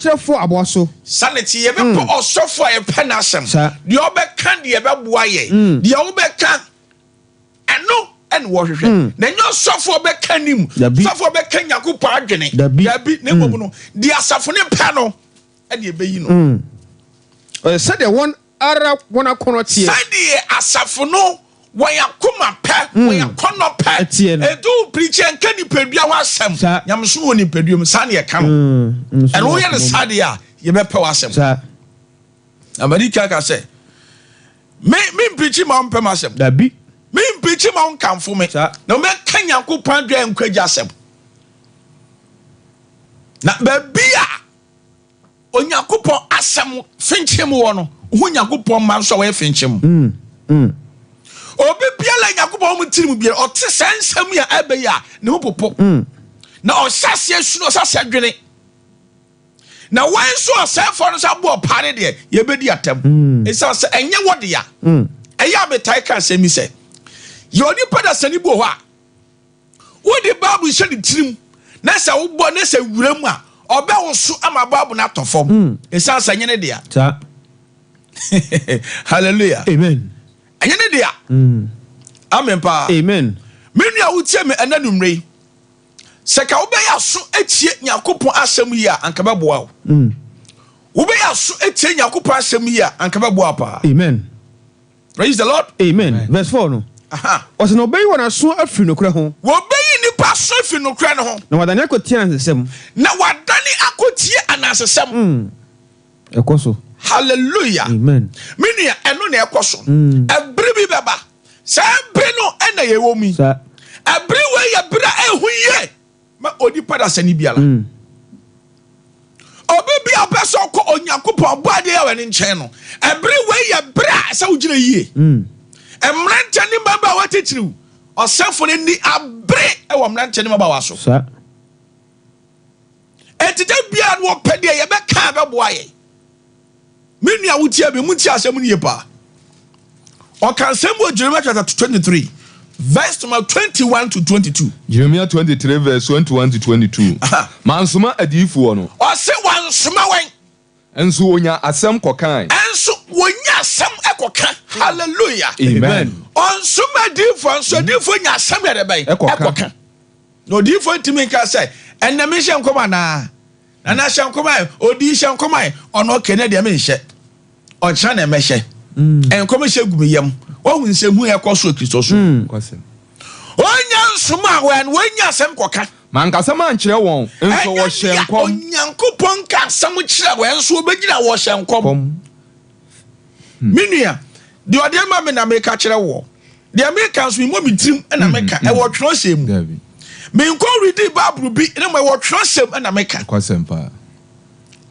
ɔkyerɛkyerɛfoɔ aboa so. Sane te yɛbɛpɛ ɔsɔfo a yɛpɛ n'asɛm. Deɛ ɔbɛka deɛ ɛbɛboa yɛ. Deɛ wobɛka ɛno ɛne wɔhwehwɛ. Na ɛnyɛ ɔsɔfo ɔbɛka nim. Sɔfo ɔbɛka Nyankopɔn adwene. Dabi. Na mmom no, deɛ asafo ne pɛ no ɛne ɛbɛyi no. Sɛdeɛ wɔn ara wɔn akɔnɔ teɛ. Sɛdeɛ asafo no wɔn akoma pɛ, wɔn akɔnɔ pɛ. Ɛteɛ no. Edu pirikyi nka nipadua ho asɛm. Nyamesom wɔ nipadua mu saa ne yɛka no. Ɛno woyɛ no saa deɛ a yɛbɛpɛ w'asɛm. Na madi kan ka sɛ me mpirikyi ma wompɛ m'asɛm. Dabi. Me mpirikyi ma wonkamfo me. Na mɛka Nyankopɔn adwene nkwagye asɛm. Na baabi a Onyankopɔn asɛm finkyim wɔ no, ho Nyankopɔn ma nso a wɔyɛ finkyim. Obi biara Nyankopɔn mu tirim biara ɔte saa nsɛm yi a ɛbɛyɛ a ne ho popo. Na ɔhyɛ aseɛ su na ɔhyɛ aseɛ dwene. Na wɔn nso ɔsɛefoɔ no nso abɔ ɔpaa ne deɛ yɛbɛdi atam. Ɛsiane sɛ ɛnyɛ wɔ dea. Ɛyɛ a metae ka asɛm yi sɛ yɛ onipa dasani bi wɔ hɔ a wode Bible hyɛ ne tirim na sɛ wobɔ ne sɛ wura mu a ɔbɛwoso ama Bible no atɔ fam. Ɛsiane sɛ ɛnyɛ ne dea. Hallelujah. Amen. Ɛnyɛ ne dea. Amen paa. Amen. Me nua wotie me ɛnɛ numere yi, sɛ ka wobɛyɛ aso atie Nyankopɔn asɛm yi a anka bɛboa wo. Wobɛyɛ aso atie Nyankopɔn asɛm yi a anka bɛboa wo paa. Amen. Praise the Lord. Amen. Verse 4 no. Ɔsɛ na ɔbɛyi wɔn aso afiri nokorɛ ho. Wɔbɛyi nipa aso afiri nokorɛ no ho. Na wadane akɔtie anansesɛm. Na wadane akɔtie anansesɛm. Ɛkɔ so. Hallelujah. Amen. Me nua ɛno na ɛkɔ so. Ɛbere bi bɛba. Saa bere no ɛna yɛwɔ mu yi. Ɛbere wei yɛ bere a ɛho yie ma onipa dasani biara. Obi bi a ɔpɛ sɛ ɔkɔ Onyankopɔn bɔ adeɛ yɛ wɔ ne nkyɛn no, ɛbere wei yɛ bere a ɛsɛ wogyina yie. Mmeranteɛ ne mmabaawa titiriw, ɔsɛfo no ni abere wɔ mmeranteɛ ne mmabaawa so. Enti da biara no wɔpɛ deɛ yɛbɛka a ɛbɛboa yɛn. Me nua wotie me, montie asɛm no yie paa. Ɔka nsɛm wɔ Jeremiah chapter 23 verse number 21 to 22. Jeremiah 23 verse 21 to 22. Mansoma adiyifoɔ no. Ɔse wansoma wɔn. Nso wɔnya asɛm kɔkae. Nso wɔnya asɛm kɔka. Hallelujah. Amen. Ɔnsoma adiyifoɔ nso adiyifoɔ nya asɛm yɛ dɛ bɛn? Ɛkɔka. Na odiyifoɔ ntumi nka sɛ ɛnna mi nhyɛ nkɔm anaa? Nana hyɛ nkɔm ayɛ, odiyi hyɛ nkɔm ayɛ, ɔno ɔkɛ ne deɛ mi nhyɛ. Ɔkyerɛ na ɛmɛhyɛ. Nkɔm hyɛ gu mi yam. Wɔhu nsɛmhu a ɛkɔ so Kristo so. Ɔnya nsoma a wɔn wɔnya asɛm kɔka. Mankasa mankyerɛ wɔn, nso wɔhyɛ nkɔm. Onyankopɔn ka asɛm kyerɛ wɔn nso wɔbɛgyina wɔhyɛ nkɔm. Me nua, deɛ ɔde ama me na meka kyerɛ woɔ. Deɛ meka nso memmɔ me tirim na meka. Ɛwɔ twerɛsɛm mu. Menkɔ redi Bible bi na mmom ɛwɔ twerɛsɛm na meka.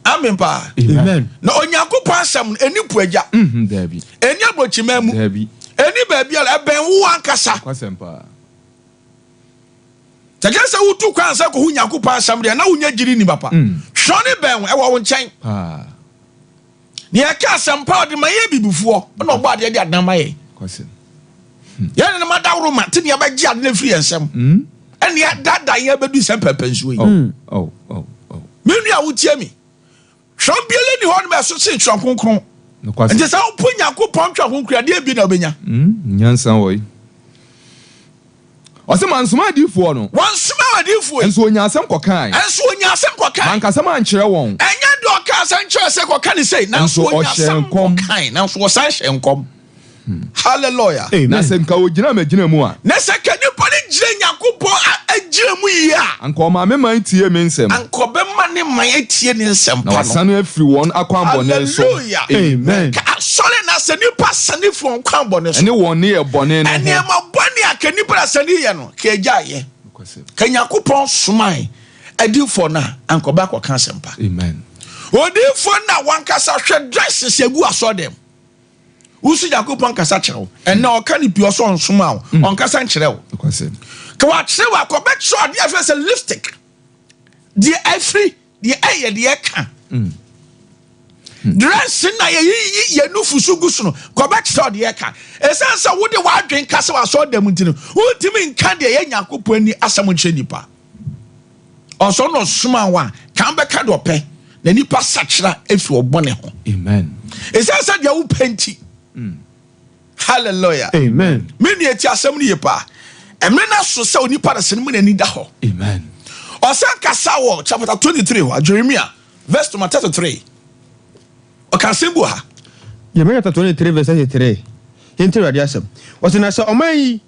Amen paa. Amen. Na Onyankopɔn asɛm no ɛni puagya. Ɛni aburokyiman mu. Ɛni baabiara, ɛbɛn wo ankasa. Kyerɛ sɛ wotu kwan sɛ kɔhu Nyankopɔn asɛm deɛ na wonya gyiri ni papa. Twerɛ ne bɛn wo, ɛwɔ wo nkyɛn. Nea ɛka asɛmpa a ɔde ma yɛ bibifoɔ ɛna ɔbɔ adeɛ de adan ma yɛ. Yɛn ne ma daworo ma te nea bɛgye ade no afiri yɛn nsam. Ɛne adada yɛn abɛdu sɛ mpɛmpɛnsuo yi. Me nua wotie mi. Twerɛ biara ni hɔ nom ɛso sen twerɛ kronkron. Nti sɛ wopo Nyankopɔn twerɛ kronkron adeɛ bi na wobɛnya. Nyansa wɔ yi. Ɔsɛ mansoma adiyifoɔ no. Wansoma adiyifoɔ yi. Nso wɔnya asɛm kɔkae. Nso wɔnya asɛm kɔkae. Mankasa mankyerɛ wɔn. Ɛnyɛ deɛ ɔka asɛm kyerɛ sɛ kɔka ne sei. Nanso wɔnya asɛm kɔkae. Nanso wɔsan hyɛ nkɔm. Hallelujah. Amen. Na sɛ nka wɔgyina m'agyina mu a. Na sɛ nka nipa no gyina Nyankopɔn agyina mu yie a. Anka ɔma me man tie me nsɛm. Anka ɔbɛma ne man atie ne nsɛm pa no. Na wasane afiri wɔn akwammɔne so. Hallelujah. Amen. Ka asɔre na sɛ nipa sane firi wɔn kwammɔne so. Ɛne wɔn nneyɛɛ bɔne no ho. Nneɛma bɔne a ka nipa na sane yɛ no, ka agya yɛ. Ka Nyankopɔn somae adiyifoɔ no a, anka ɔbɛ akɔka asɛmpa. Amen. Odiyifoɔ no a wankasa hwɛ dresses egu asɔre dɛm. Wosi Nyankopɔn kasa kyerɛ wo. Ɛnna ɔka ne pii ɔsɛ ɔnsoma wo. Ɔnkasa nkyerɛ wo. Ka wakyerɛ wo akɔ bɛkyerɛ adeɛ afɛ sɛ lipstick. Deɛ afiri, deɛ ɛyɛ, deɛ ɛka. Dress na yɛyiyi yɛn nufusu gu so no, kɔ bɛkyerɛ deɛ ɛka. Ɛsiane sɛ wode w'adwen kasa wɔ asɔre dɛm nti no, wontumi nka deɛ ɛyɛ Nyankopɔn ani asɛm nkyerɛ nipa. Ɔsɔ na ɔsoma wo a, kan bɛka deɛ ɔpɛ. Na nipa sakyera efi ɔbɔne ho. Amen. Ɛsiane sɛ deɛ wopɛ nti. Hallelujah. Amen. Me nua ti asɛm no yie paa. Ɛmere no aso sɛ onipa de sene mu n'ani da hɔ. Amen. Ɔsan kasa wɔ chapter 23 hɔ, Jeremiah verse number 33. Ɔka asɛm bi wɔ ha. Jeremiah chapter 23 verse 33. Yɛntie Awurade asɛm. Ɔse, na sɛ ɔman yi.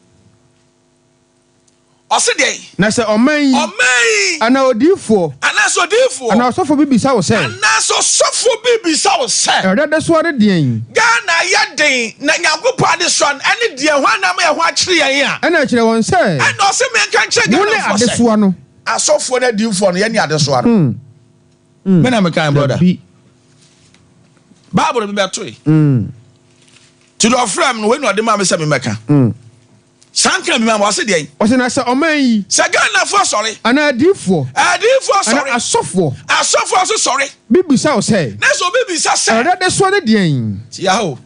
Ɔse deɛn? Na sɛ ɔman yi. Ɔman yi. Anaa odiyifoɔ. Anaasɛ odiyifoɔ. Anaa ɔsɔfoɔ bi bisa wo sɛ. Anaasɛ ɔsɔfoɔ bi bisa wo sɛ. Awurade adesoa ne deɛn? Ghana ayɛ den, na Nyankopɔn adesoa no ɛne deɛn? Hwan na ama yɛn ho akyere yɛn a? Ɛna kyerɛ wɔn sɛ. Ɛna ɔse menka nkyerɛ Mo ne Ghanafoɔ sɛ. adesoa no. Asɔfoɔ ne adiyifoɔ no, yɛne adesoa no. Me na mekae, brother. Dabi. Bible no mebɛtoe. Nti deɛ ɔfrɛɛ me no, wei na ɔde maa me sɛ memmɛka. Saa nka bi ma wɔse deɛn? Ɔse na sɛ ɔman yi. Sɛ Ghanafoɔ sɔre. Anaa adiyifoɔ. Adiyifoɔ sɔre. Anaa asɔfoɔ. Asɔfoɔ nso sɔre. Bi bisa wo sɛ. Na sɛ obi bisa sɛ. Awurade adesoa ne deɛn? Tia o.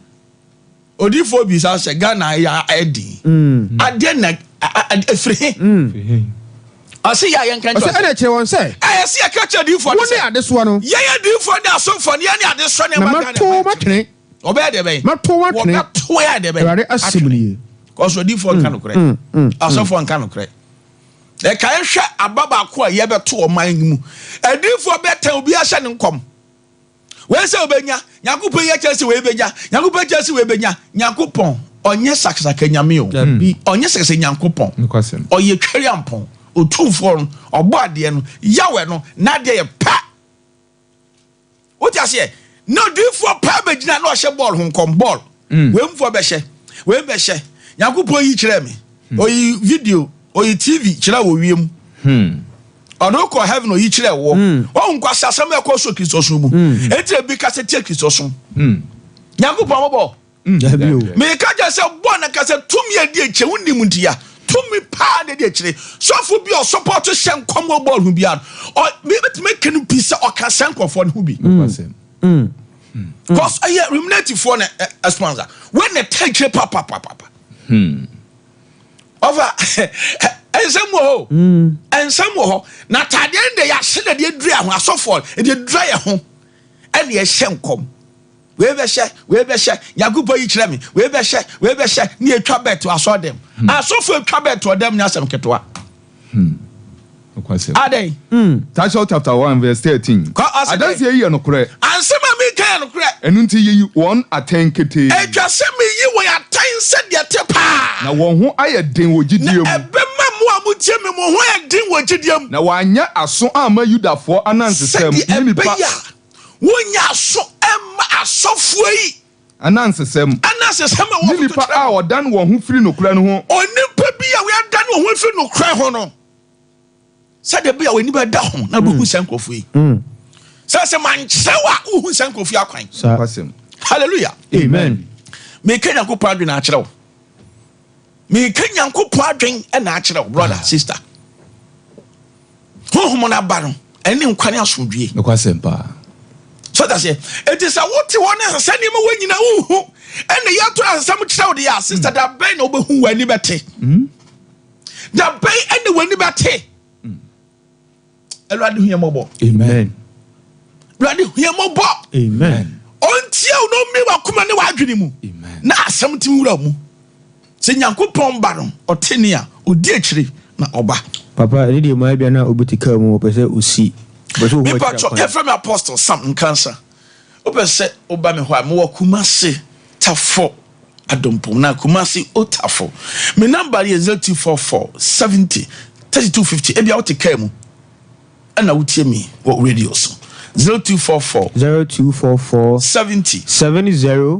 Odiyifoɔ bisa sɛ Ghana ayɛ den. Adeɛ na ɛfiri he? Ɔse yɛ a yɛnka nkyerɛ Ɔse ɛna kyerɛ wɔn sɛ. Ɛyɛ sɛ yɛka kyerɛ adiyifoɔ no sɛ. Wo ne adesoa no. Yɛn adiyifoɔ ne asɔfoɔ no yɛn ne adesoa no. Na mɛto wo matwene. Ɔbɛyɛ deɛ bɛn? Mɛto wo atwene. Wɔbɛto yɛ deɛ bɛn? Awurade asɛm nie. Kɔsɔ odiifoɔ nka nokorɛ. Asɔfoɔ nka nokorɛ. Ɛka yɛhwɛ aba baako a yɛbɛto ɔman yi mu. Adiifoɔ bɛtɛn obi ahyɛ ne nkɔm. Wei sɛ obɛnya, Nyankopɔn yi akyerɛ sɛ wei bɛnya, Nyankopɔn akyerɛ sɛ wei bɛnya. Nyankopɔn, ɔnyɛ sakasaka nyame o. Ɔnyɛ sakasaka Nyankopɔn. Ɔyɛ twɛriampɔn, otumfoɔ no, ɔbɔ adeɛ no, Yahweh no, n'adeɛ yɛ pɛ. Wote aseɛ? Na odiyifoɔ paa bɛgyina na ɔhyɛ bɔɔl ho nkɔm bɔɔl. Mm. Wei mfoɔ bɛhyɛ, wei bɛhyɛ. Nyankopɔn yi kyerɛɛ me. Hmm. Oyi video, oyi TV kyerɛ wɔ wiem. Hmm. Ɔno kɔ heaven oyi kyerɛ wɔ. Hmm. Wɔn nkwasi asɛm ɛkɔ so Kristosom mu. Eti ebi kasa tia Kristosom. Nyankopɔn mɔbɔ. Dabi o. Meka kyerɛ sɛ bɔ na kasa tumi adi akyire wo nim nti ya tumi paa na adi akyire sɔfo bi a ɔsɔpɔto hyɛ nkɔm wɔ bɔɔl ho biara no ɔ mebɛtumi aka no pii sɛ ɔka sɛ nkurɔfoɔ no ho bi cause ɛyɛ ruminatifoɔ na ɛsponsor wei na ɛta akyire papapapapa ɔfa nsɛm wɔ hɔ nsɛm wɔ hɔ na ataadeɛ no deɛ yɛahyɛ na deɛ dura ho asɔfoɔ deɛ dura yɛ ho ɛna ɛhyɛ nkɔm. Wei bɛhyɛ, wei bɛhyɛ, Nyankopɔn yi kyerɛ me, wei bɛhyɛ, wei bɛhyɛ, ne yɛtwa bɛt wɔ asɔre dɛm. Hmm. Asɔfo atwa bɛt wɔ dɛm nyɛ asɛm ketewa. Hmm. Adɛn? Hmm. Titus chapter 1 verse 13. Adanseɛ yi yɛ nokorɛ. Ansɛm a meka yɛ nokorɛ. Ɛno nti yiyi wɔn atɛn ketee. Ɛtwa sɛ meyi wɔn atɛn sɛdeɛ ɛte paa. Na wɔn ho ayɛ den wɔ gyidie mu. Na ɛbɛma mo a motie me mo ho ayɛ den wɔ gyidie mu. Na wɔanyɛ aso amma Yudafoɔ anansesɛm ne nnipa. Sɛdeɛ ɛbɛyɛ a Wonnya aso mma asɔfoɔ yi. Anansesɛm. Anansesɛm a Ne nnipa a wɔdan wɔn ho firi nokorɛ no ho. Onipa bi a wɔadane wɔn ho afiri nokorɛ ho no, sɛdeɛ ɛbɛyɛ a w'ani bɛda ho na wobɛhu saa nkurɔfoɔ yi. Sɛ sɛ mankyerɛ wo a, wohu saa nkurɔfoɔ yi akwan. Nokwasɛm. Hallelujah. Amen. Meka Nyankopɔn adwene akyerɛ wo. Meka Nyankopɔn adwene na akyerɛ wo, brother, sister. Honhom no aba no, ɛne nkwa ne asomdwie. Nokwasɛm paa. So ta seɛ, eti sɛ wote hɔ ne sɛ nneɛma wɔ nyina wohu, ɛna yɛato asɛm kyerɛ wo deɛ a, sister, da bɛn na wobɛhu w'ani bɛte? Da bɛn ɛna w'ani bɛte? Awurade hu yɛn mmɔbɔ. Amen. Awurade hu yɛn mmɔbɔ. Amen. Ɔntie wo na ɔmmie w'akoma ne w'adwene mu. Amen. Na asɛm tumi wura mu. Sɛ Nyankopɔn ba no, ɔte ne a, ɔdi akyire na ɔba. Papa, ɛne deɛ mu ayɛ bia na obi te kaa mu ɔpɛ sɛ osi, ɔpɛ sɛ ohu Mepa akyiri kyɛw, akwan. yɛfrɛ me Apostle Sam Nkansah. Wopɛ sɛ woba me hɔ a, mewɔ Kumasi Tafo Adompong na Kumasi Otafo. Me number yɛ 0244 70 32 50. Ebia wote kaa mu ɛna wotie me wɔ radio so. 0244 0244 70 70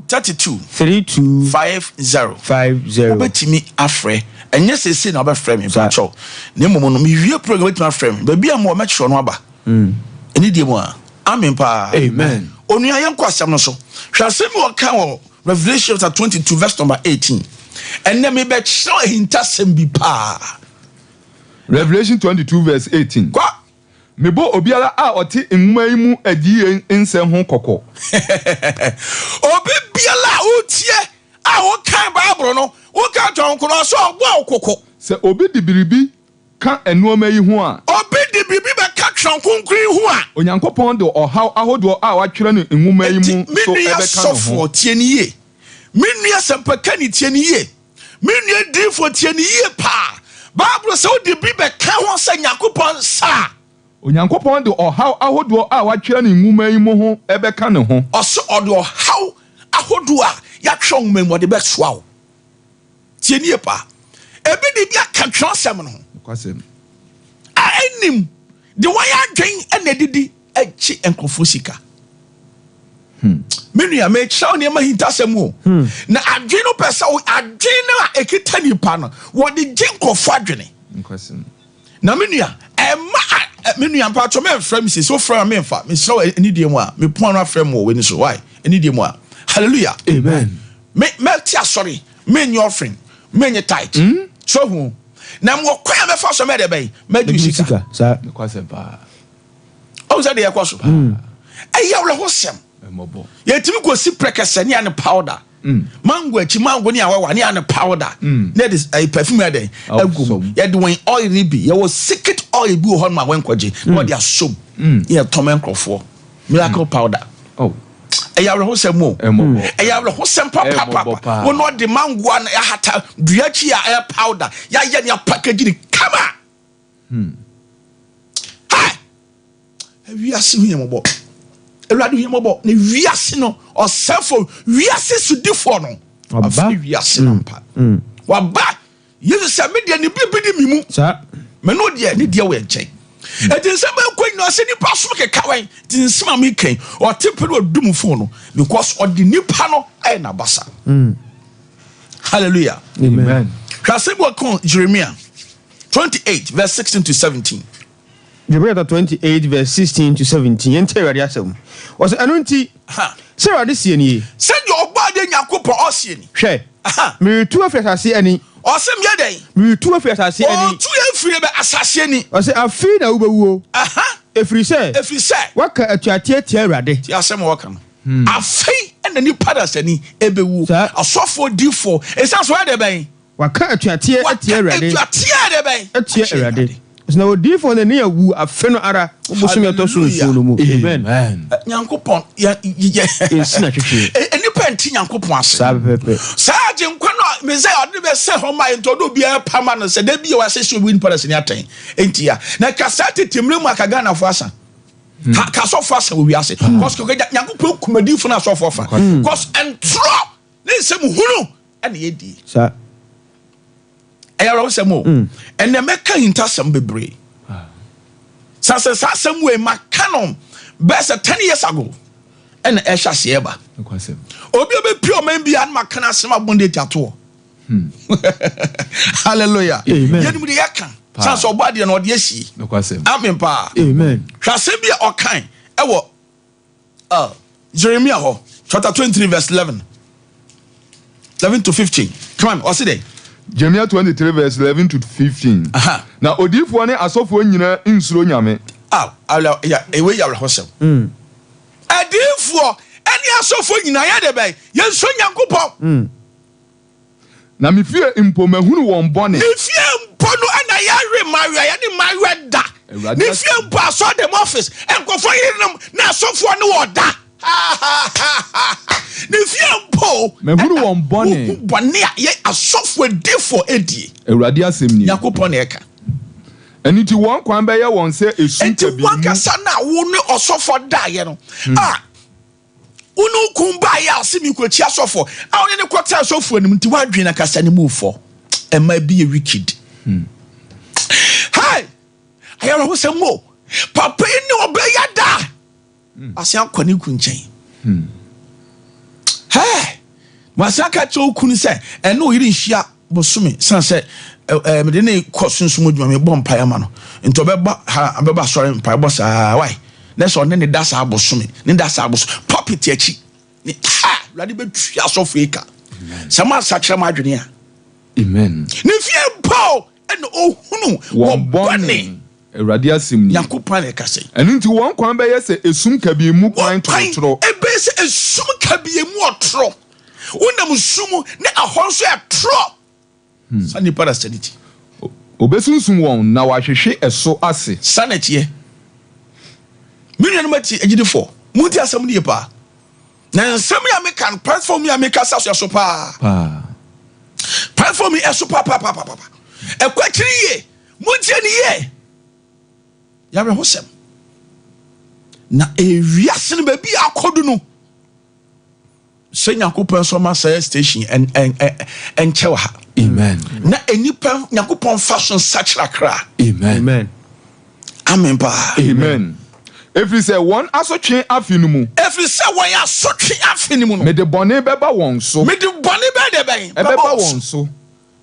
32 32 50. 50. Wobɛtumi afrɛ. Ɛnyɛ seesei na wobɛfrɛ me, mpakyɛw. Na mmom no, mewie program wobɛtumi afrɛ me. Baabi a mewɔ mɛkyerɛ no aba. Ɛne deɛ mu a. Amen paa. Amen. Onua yɛnkɔ asɛm no so. Hwɛ asɛm bi wɔka wɔ Revelation chapter 22 verse number 18. Ɛnɛ mebɛkyerɛw ahintasɛm bi paa. Revelation 22 verse 18. Kɔ. Mebɔ obiara a ɔte nwoma yi mu adiyie nsɛm ho kɔkɔ. Obi biara a wotie a wokan Bible no, woka John Nkono ɔsɛ ɔbɔ wo koko. Sɛ obi de biribi. ka nnoɔma yi ho a. Obi de biribi bɛka Twerɛ Kronkron yi ho a. Onyankopɔn de ɔhaw ahodoɔ a wɔatwerɛ no nwoma yi Enti, mu me so nua bɛka ne ho. sɔfoɔ, tie no yie. Me nua sɛmpakani, tie no yie. Me nua diifoɔ, tie no yie paa. Bible sɛ wode bi bɛka ho sɛ Nyankopɔn nsa a. Onyankopɔn de ɔhaw ahodoɔ a wɔatwerɛ no nwoma yi mu ho bɛka ne ho. Ɔse ɔde ɔhaw ahodoɔ a yɛatwerɛ nwoma yi mu ɔde bɛsoa wo. Tie nie paa. Ebi de bi aka twerɛsɛm no ho. Nokwasɛm. A ɛnnim de wɔn adwen na ɛdidi gye nkurɔfoɔ sika. Me nua, mekyerɛ wo nneɛma hintasɛm o. Na adwen no pɛ sɛ adwen no a ɛkita nipa no, wɔde gye nkurɔfoɔ adwene. Nokwasɛm. Na me nua, ɛma me nua mpatsɔ mɛmfrɛ me sisi wofrɛ me memfa mesrɛ wo anidie mu a mepon ano afrɛ mu wɔ w'ani so why anidie mu a hallelujah. Amen. Me mɛte asɔre menyɛ offering menyɛ tithe mm? So hu na mewɔ kwan a mɛfa so mɛde bɛn mɛgye sika. Nokwasɛm paa. Ɔhu sɛ deɛ ɛkɔ so ɛyɛ awerɛhosɛm. Yɛtumi kɔsi prɛkɛsɛ ne ane powder. Mango akyi mango ne awawa ne ane powder. Na yɛde ɛyɛ perfume yɛ dɛn agu mu. Yɛde wɔn oil ne bi. Yɛwɔ secret oil bi wɔ hɔ nom a wɔnkɔgye na wɔde asɔ mu. Ne yɛtɔn ma nkurɔfoɔ. Miracle powder. Ɛyɛ awerɛhosɛm o. Ɛyɛ awerɛhosɛm papapapa. Wɔn ɔde mango a ahata dua akyi a ɛyɛ powder. Yɛayɛ ne apackage ne kama. Hi! Wiase hu yɛn mmɔbɔ. Awurade hu yɛn mmɔbɔ. Na wiase no, ɔsɛfo, wiase sodifoɔ no, Waba. afiri wiase no ampa. Waba. Yesu sɛ, me deɛ ne biribi ne me mu. Saa. Me no deɛ, ne deɛ wɔ yɛn nkyɛn. Enti nsɛm bɛkɔ nyinaa sɛ nipa som keka wɛn. Nti nsɛm a meka yi, ɔte pɛ na ɔdum phone no because ɔde nipa no ayɛ n'abasa. Hallelujah. Amen. Hwɛ asɛm bi ɔka Jeremiah 28 verse 16 to 17. Jeremiah chapter 28 verse 16 to 17. Yɛntie Awurade asɛm. Ɔsɛ ɛno nti, sɛ Awurade seɛ nie. Sɛdeɛ ɔbɔ adeɛ Nyankopɔn ɔseɛ ni. Hwɛ, meretu afiri asase ani. Ɔse meyɛ dɛn? Meretu afiri asase ani. Ɔretu yɛn firi bɛ asase ani. Ɔse afei na wobɛwuo. Ɛfiri sɛ. Ɛfiri sɛ. Woaka atuateɛ tia Awurade. Tie asɛm a wɔka no. Afei na nipa dasani ɛbɛwuo. Asɔfoɔ, difoɔ, ɛsiane sɛ wɔyɛ dɛ bɛn? Waka atuateɛ atia Awurade. Waka atuateɛ dɛ bɛn? Atia Awurade. Na odiyifoɔ Hanania wuu afe no ara wɔ bosome a ɛtɔ so nson no mu. Amen. Nyankopɔn yɛ yɛ. Yɛnsi no atwetwe. Nnipa nti Nyankopɔn ase. Saa pɛpɛpɛ. Saa agyenkwa no a Mesaia ɔde no bɛsɛ hɔ ma nti ɔde obiara pa ma no sɛ da bi a wɔasɛ sɛ obi nipa na sini atɛn. Nti ya. Na ka saa tete mmerɛ mu a ka Ghanafoɔ asa. Ka ka asɔfoɔ asa wɔ wiase. Kɔs kɔkɛ Nyankopɔn kum adiyifoɔ no asɔfoɔ fa. Kɔs ntorɔ ne nsɛm hunu ɛna yɛdie. Saa. Ɛyɛ awerɛhosɛm o. Ɛnɛ mɛka ahintasɛm bebree. Sa sɛ saa asɛm wei maka no bɛyɛ sɛ 10 years ago ɛna ɛhyɛ aseɛ ba. Obi a ɔbɛpie ɔman biara no maka no asɛm abɔ no de atoɔ. Hallelujah. Yɛnim de yɛka. Sa sɛ ɔbɔ adeɛ no ɔde asie. Amen paa. Amen. Hwɛ asɛm bi a ɔkan ɛwɔ Jeremiah hɔ chapter 23 verse 11 11 to 15. Come on, ɔse dɛn? Jeremiah 23 verse 11 to 15. Aha. Na odiyifoɔ ne asɔfoɔ nyinaa nsuro Nyame. Ah, ala, ya, ewe yɛ awerɛhosɛm. Adiyifoɔ ne asɔfoɔ nyinaa yɛ dɛ bɛn? Yɛnsuro Nyankopɔn. Na me fie mpo mahunu wɔn bɔne. Ne fie mpo no na yɛwe mmaayewa, yɛne mmaayewa da. Awurade Ne asɛm. fie mpo asɔɔdɛm office, nkurɔfoɔ yerenom na asɔfoɔ ne wɔn da. Ne fie mpo Mahunu ɛna wɔn bɔne. wohu bɔne a yɛ asɔfoɔ adiifoɔ adie. Awurade asɛm nie. Nyankopɔn na ɛka. Ɛno nti wɔn kwan bɛyɛ wɔn sɛ esum Enti kabii mu. wankasa no a wo ne ɔsɔfoɔ daeɛ no a Wo ne wo kun baeɛ a ɔse merekɔkyia sɔfoɔ a wo ne no kɔtena sɔfoɔ anim nti woadwene ankasa ne mu fɔ. Ɛma bi yɛ wicked. Hey! Ayɛ awerɛhosɛm o. Papa yi ne ɔbɛ yɛ da. Asan akɔ ne kun nkyɛn. Hey! Wasan aka kyerɛ wo kunu sɛ ɛne wo yere nhyia bosome san sɛ ɛɛ mede ne kɔ sunsum adwuma mebɔ mpaeɛ ama no nti ɔbɛba ha ɔbɛba asɔre mpaebɔ saa why na sɛ ɔne ne da saa bosome ne da saa bosome pulpit akyi ne ha awurade bɛtua asɔfo yi ka sɛ mo asakyerɛ mo adwene a Amen. Ne fie mpo ɛna ohunu wɔn bɔne. Awurade asɛm nie. Nyankopɔn na ɛkasa yi. Ɛno nti wɔn kwan bɛyɛ sɛ esum kabii mu kwan Wɔn kwan torotoro. ɛbɛyɛ sɛ esum kabii mu ɔtoro. Wonam sum mu na ɛhɔ nso yɛ toro. Saa nipa na sɛ ne ti. Obesunsum wɔn na wɔahwehwe ɛso ase. Saa na ɛteɛ. Me nuanom ati agyidifoɔ, montie asɛm no yie paa. Na nsɛm yi a meka no, platform yi a mekasa so ɛso paa. Platform yi ɛso papaapapa. Ɛkɔ akyiri yie. Montie no yie. Yɛawerɛhosɛm. Na ewiase no baabi a akɔdu no, sɛ Nyankopɔn nso ma sɛ station ɛnkyɛ wɔ ha. Amen. Na nnipa Nyankopɔn fa so nsakyera kra. Amen. Amen paa. Amen. Ɛfiri sɛ wɔn asotwe afe no mu. Ɛfiri sɛ wɔn asotwe afe no mu no. Mede bɔne bɛba wɔn so. Mede bɔne bɛyɛ dɛ bɛn? Ɛbɛba wɔn so.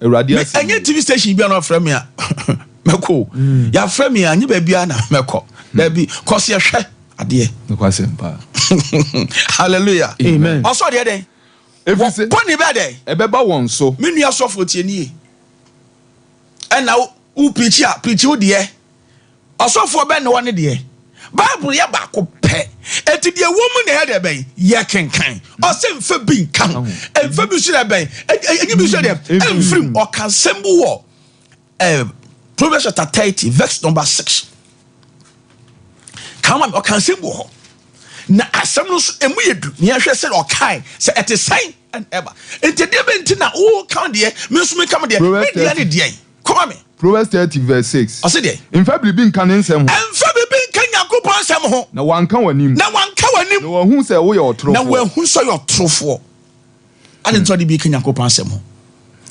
Awurade asɛm. Ɛnyɛ TV station bi a na ɔfrɛ me a mɛkɔ o. Yɛafrɛ me a nye baabi a na mɛkɔ. Dabi, kɔsi ɛhwɛ adeɛ. Nokwasɛm paa. Hallelujah. Amen. Ɔsɔ deɛ dɛn? Ɛfiri sɛ. Bɔne bɛyɛ dɛn? Ɛbɛba wɔn so. Me nua sɔfo tie nie. Ɛna wo pirikyi a pirikyi wo deɛ. Ɔsɔfoɔ bɛn na ɔwɔ ne deɛ? Bible yɛ baako pɛ. Enti deɛ ɛwɔ mu na ɛyɛ deɛ bɛn? Yɛ kenkan. Ɔsɛ mfa bi nka ho. Mfa bi nso deɛ bɛn? Ɛnyɛ bi nso deɛ ɛmfiri mu. Ɔka nsɛm bi wɔ eh, Proverbs chapter 30 verse number 6. Kama ɔka nsɛm bi wɔ hɔ. Na asɛm no nso emu yɛ du. Nea ɛhwɛ sɛ ɔkae sɛ ɛte sɛn ɛna ɛba. Enti deɛ bɛn nti na woka deɛ, me nso meka me deɛ, me deɛ ne deɛn? Kɔma me. Proverbs 30 verse 6. Ɔse deɛn? Mfa biribi nka ne nsɛm ho. Mfa biribi nka Nyankopɔn nsɛm ho. Na wanka w'anim. Na wanka w'anim. Na wahu sɛ woyɛ ɔtorofoɔ. Na wahu sɛ ɔyɛ ɔtorofoɔ. Ade nti ɔde bi ka Nyankopɔn asɛm ho.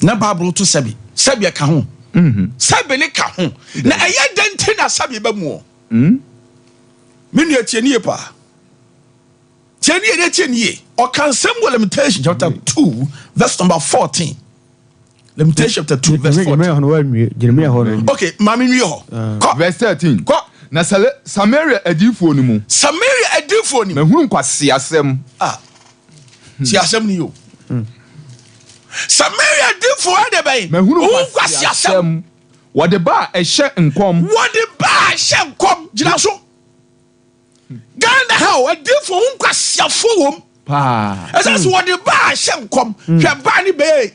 Na Bible to sɛbi. Sɛbi ɛka ho. Sɛbi ne ka ho. Na ɛyɛ dɛn nti na sɛbi ba mu o? Me nua tie nie paa. Tie nie ne tie nie. Ɔka nsɛm wɔ Lamentation chapter 2 verse number 14. Lamentation chapter 2 verse 14. Jeremiah hɔ no wanwie. Jeremiah hɔ no. Okay, maame nwie hɔ. Kɔ. Verse 13. Kɔ. Na Samaria adiyifoɔ no mu. Samaria adiyifoɔ no mu. Mahunu nkwaseasɛm. Ah. Ti asɛm ni o. Samaria adiyifoɔ ɛde bɛn. Mahunu nkwaseasɛm. Wɔde ba a ɛhyɛ nkɔm. Wɔde ba a ɛhyɛ nkɔm. Gyina so. Ghana ha o, adiifo ho nkwasiafo wom. Paa. Ɛsɛ sɛ wɔde ba a ɛhyɛ nkɔm. Hwɛ baa ne bɛyɛ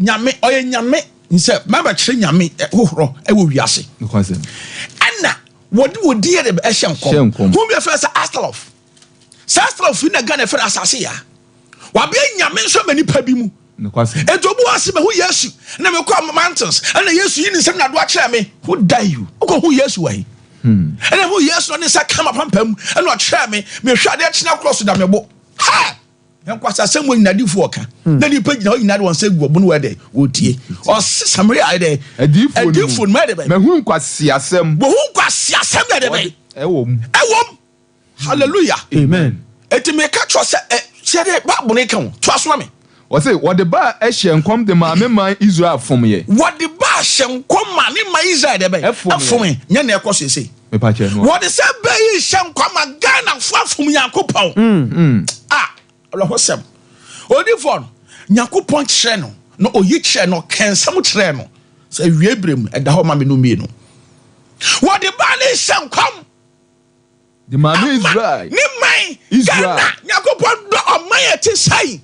nyame, ɔyɛ nyame nsɛ mɛbɛkyerɛ nyame hohorɔ ɛwɔ wiase. Ɛna wɔde wɔdi yɛ de ɛhyɛ nkɔm. Ho bi ɛfɛ sɛ Astalov. Sɛ Astalov yi na Ghana ɛfɛ asase ya. Wabɛyɛ nyame nso ma nipa bi mu. Enti obi wɔ ase mahu Yesu na mekɔ mountains ɛna Yesu yi ne nsɛm na do akyerɛ me. Who die you? Wokɔ hu Yesu wɔ he? Ɛna hu Yesu na ne nsa ka m'apampam ɛna ɔkyerɛ me. Mehwɛ adeɛ kyena korɔ so da me bo. Ha! Nkwasasɛm wɔ nyina difoɔ ɔka. Na nipa gyina hɔ nyina de wɔn nsa gu ɔbo no wɔ ɛdɛ wɔtie. Ɔse Samaria ayɛ dɛ. Adiifoɔ no mu ɛdɛ bɛn. Mahu nkwaseasɛm. Wɔhu nkwaseasɛm ɛdɛ bɛn. Ɛwɔ mu. Ɛwɔ mu. Hallelujah. Amen. Eti meka kyerɛ sɛ ɛ sɛ de Bible no ka ho. To aso ma me. Wɔse wɔde ba a ɛhyɛ nkɔm de maa me man Israel fomyɛ. Wɔde ba a hyɛ nkɔm maa me man Israel deɛ bɛn? Ɛfomyɛ. Nyɛ nea ɛkɔ so seesei. Mepa kyɛ no. Wɔde sɛ bɛ yi hyɛ nkɔm ma Ghanafoɔ afom Nyankopɔn. Ah, awerɛhosɛm. Odiyifoɔ no, Nyankopɔn kyerɛ no, na oyi kyerɛ no, ɔka nsɛm kyerɛ no sɛ awiei berɛ mu ɛda hɔ ma me no mmienu. Wɔde ba ne hyɛ nkɔm. De maa ne Israel. Ne man Israel. Ghana Nyankopɔn dɔ ɔman a ɛte sɛn.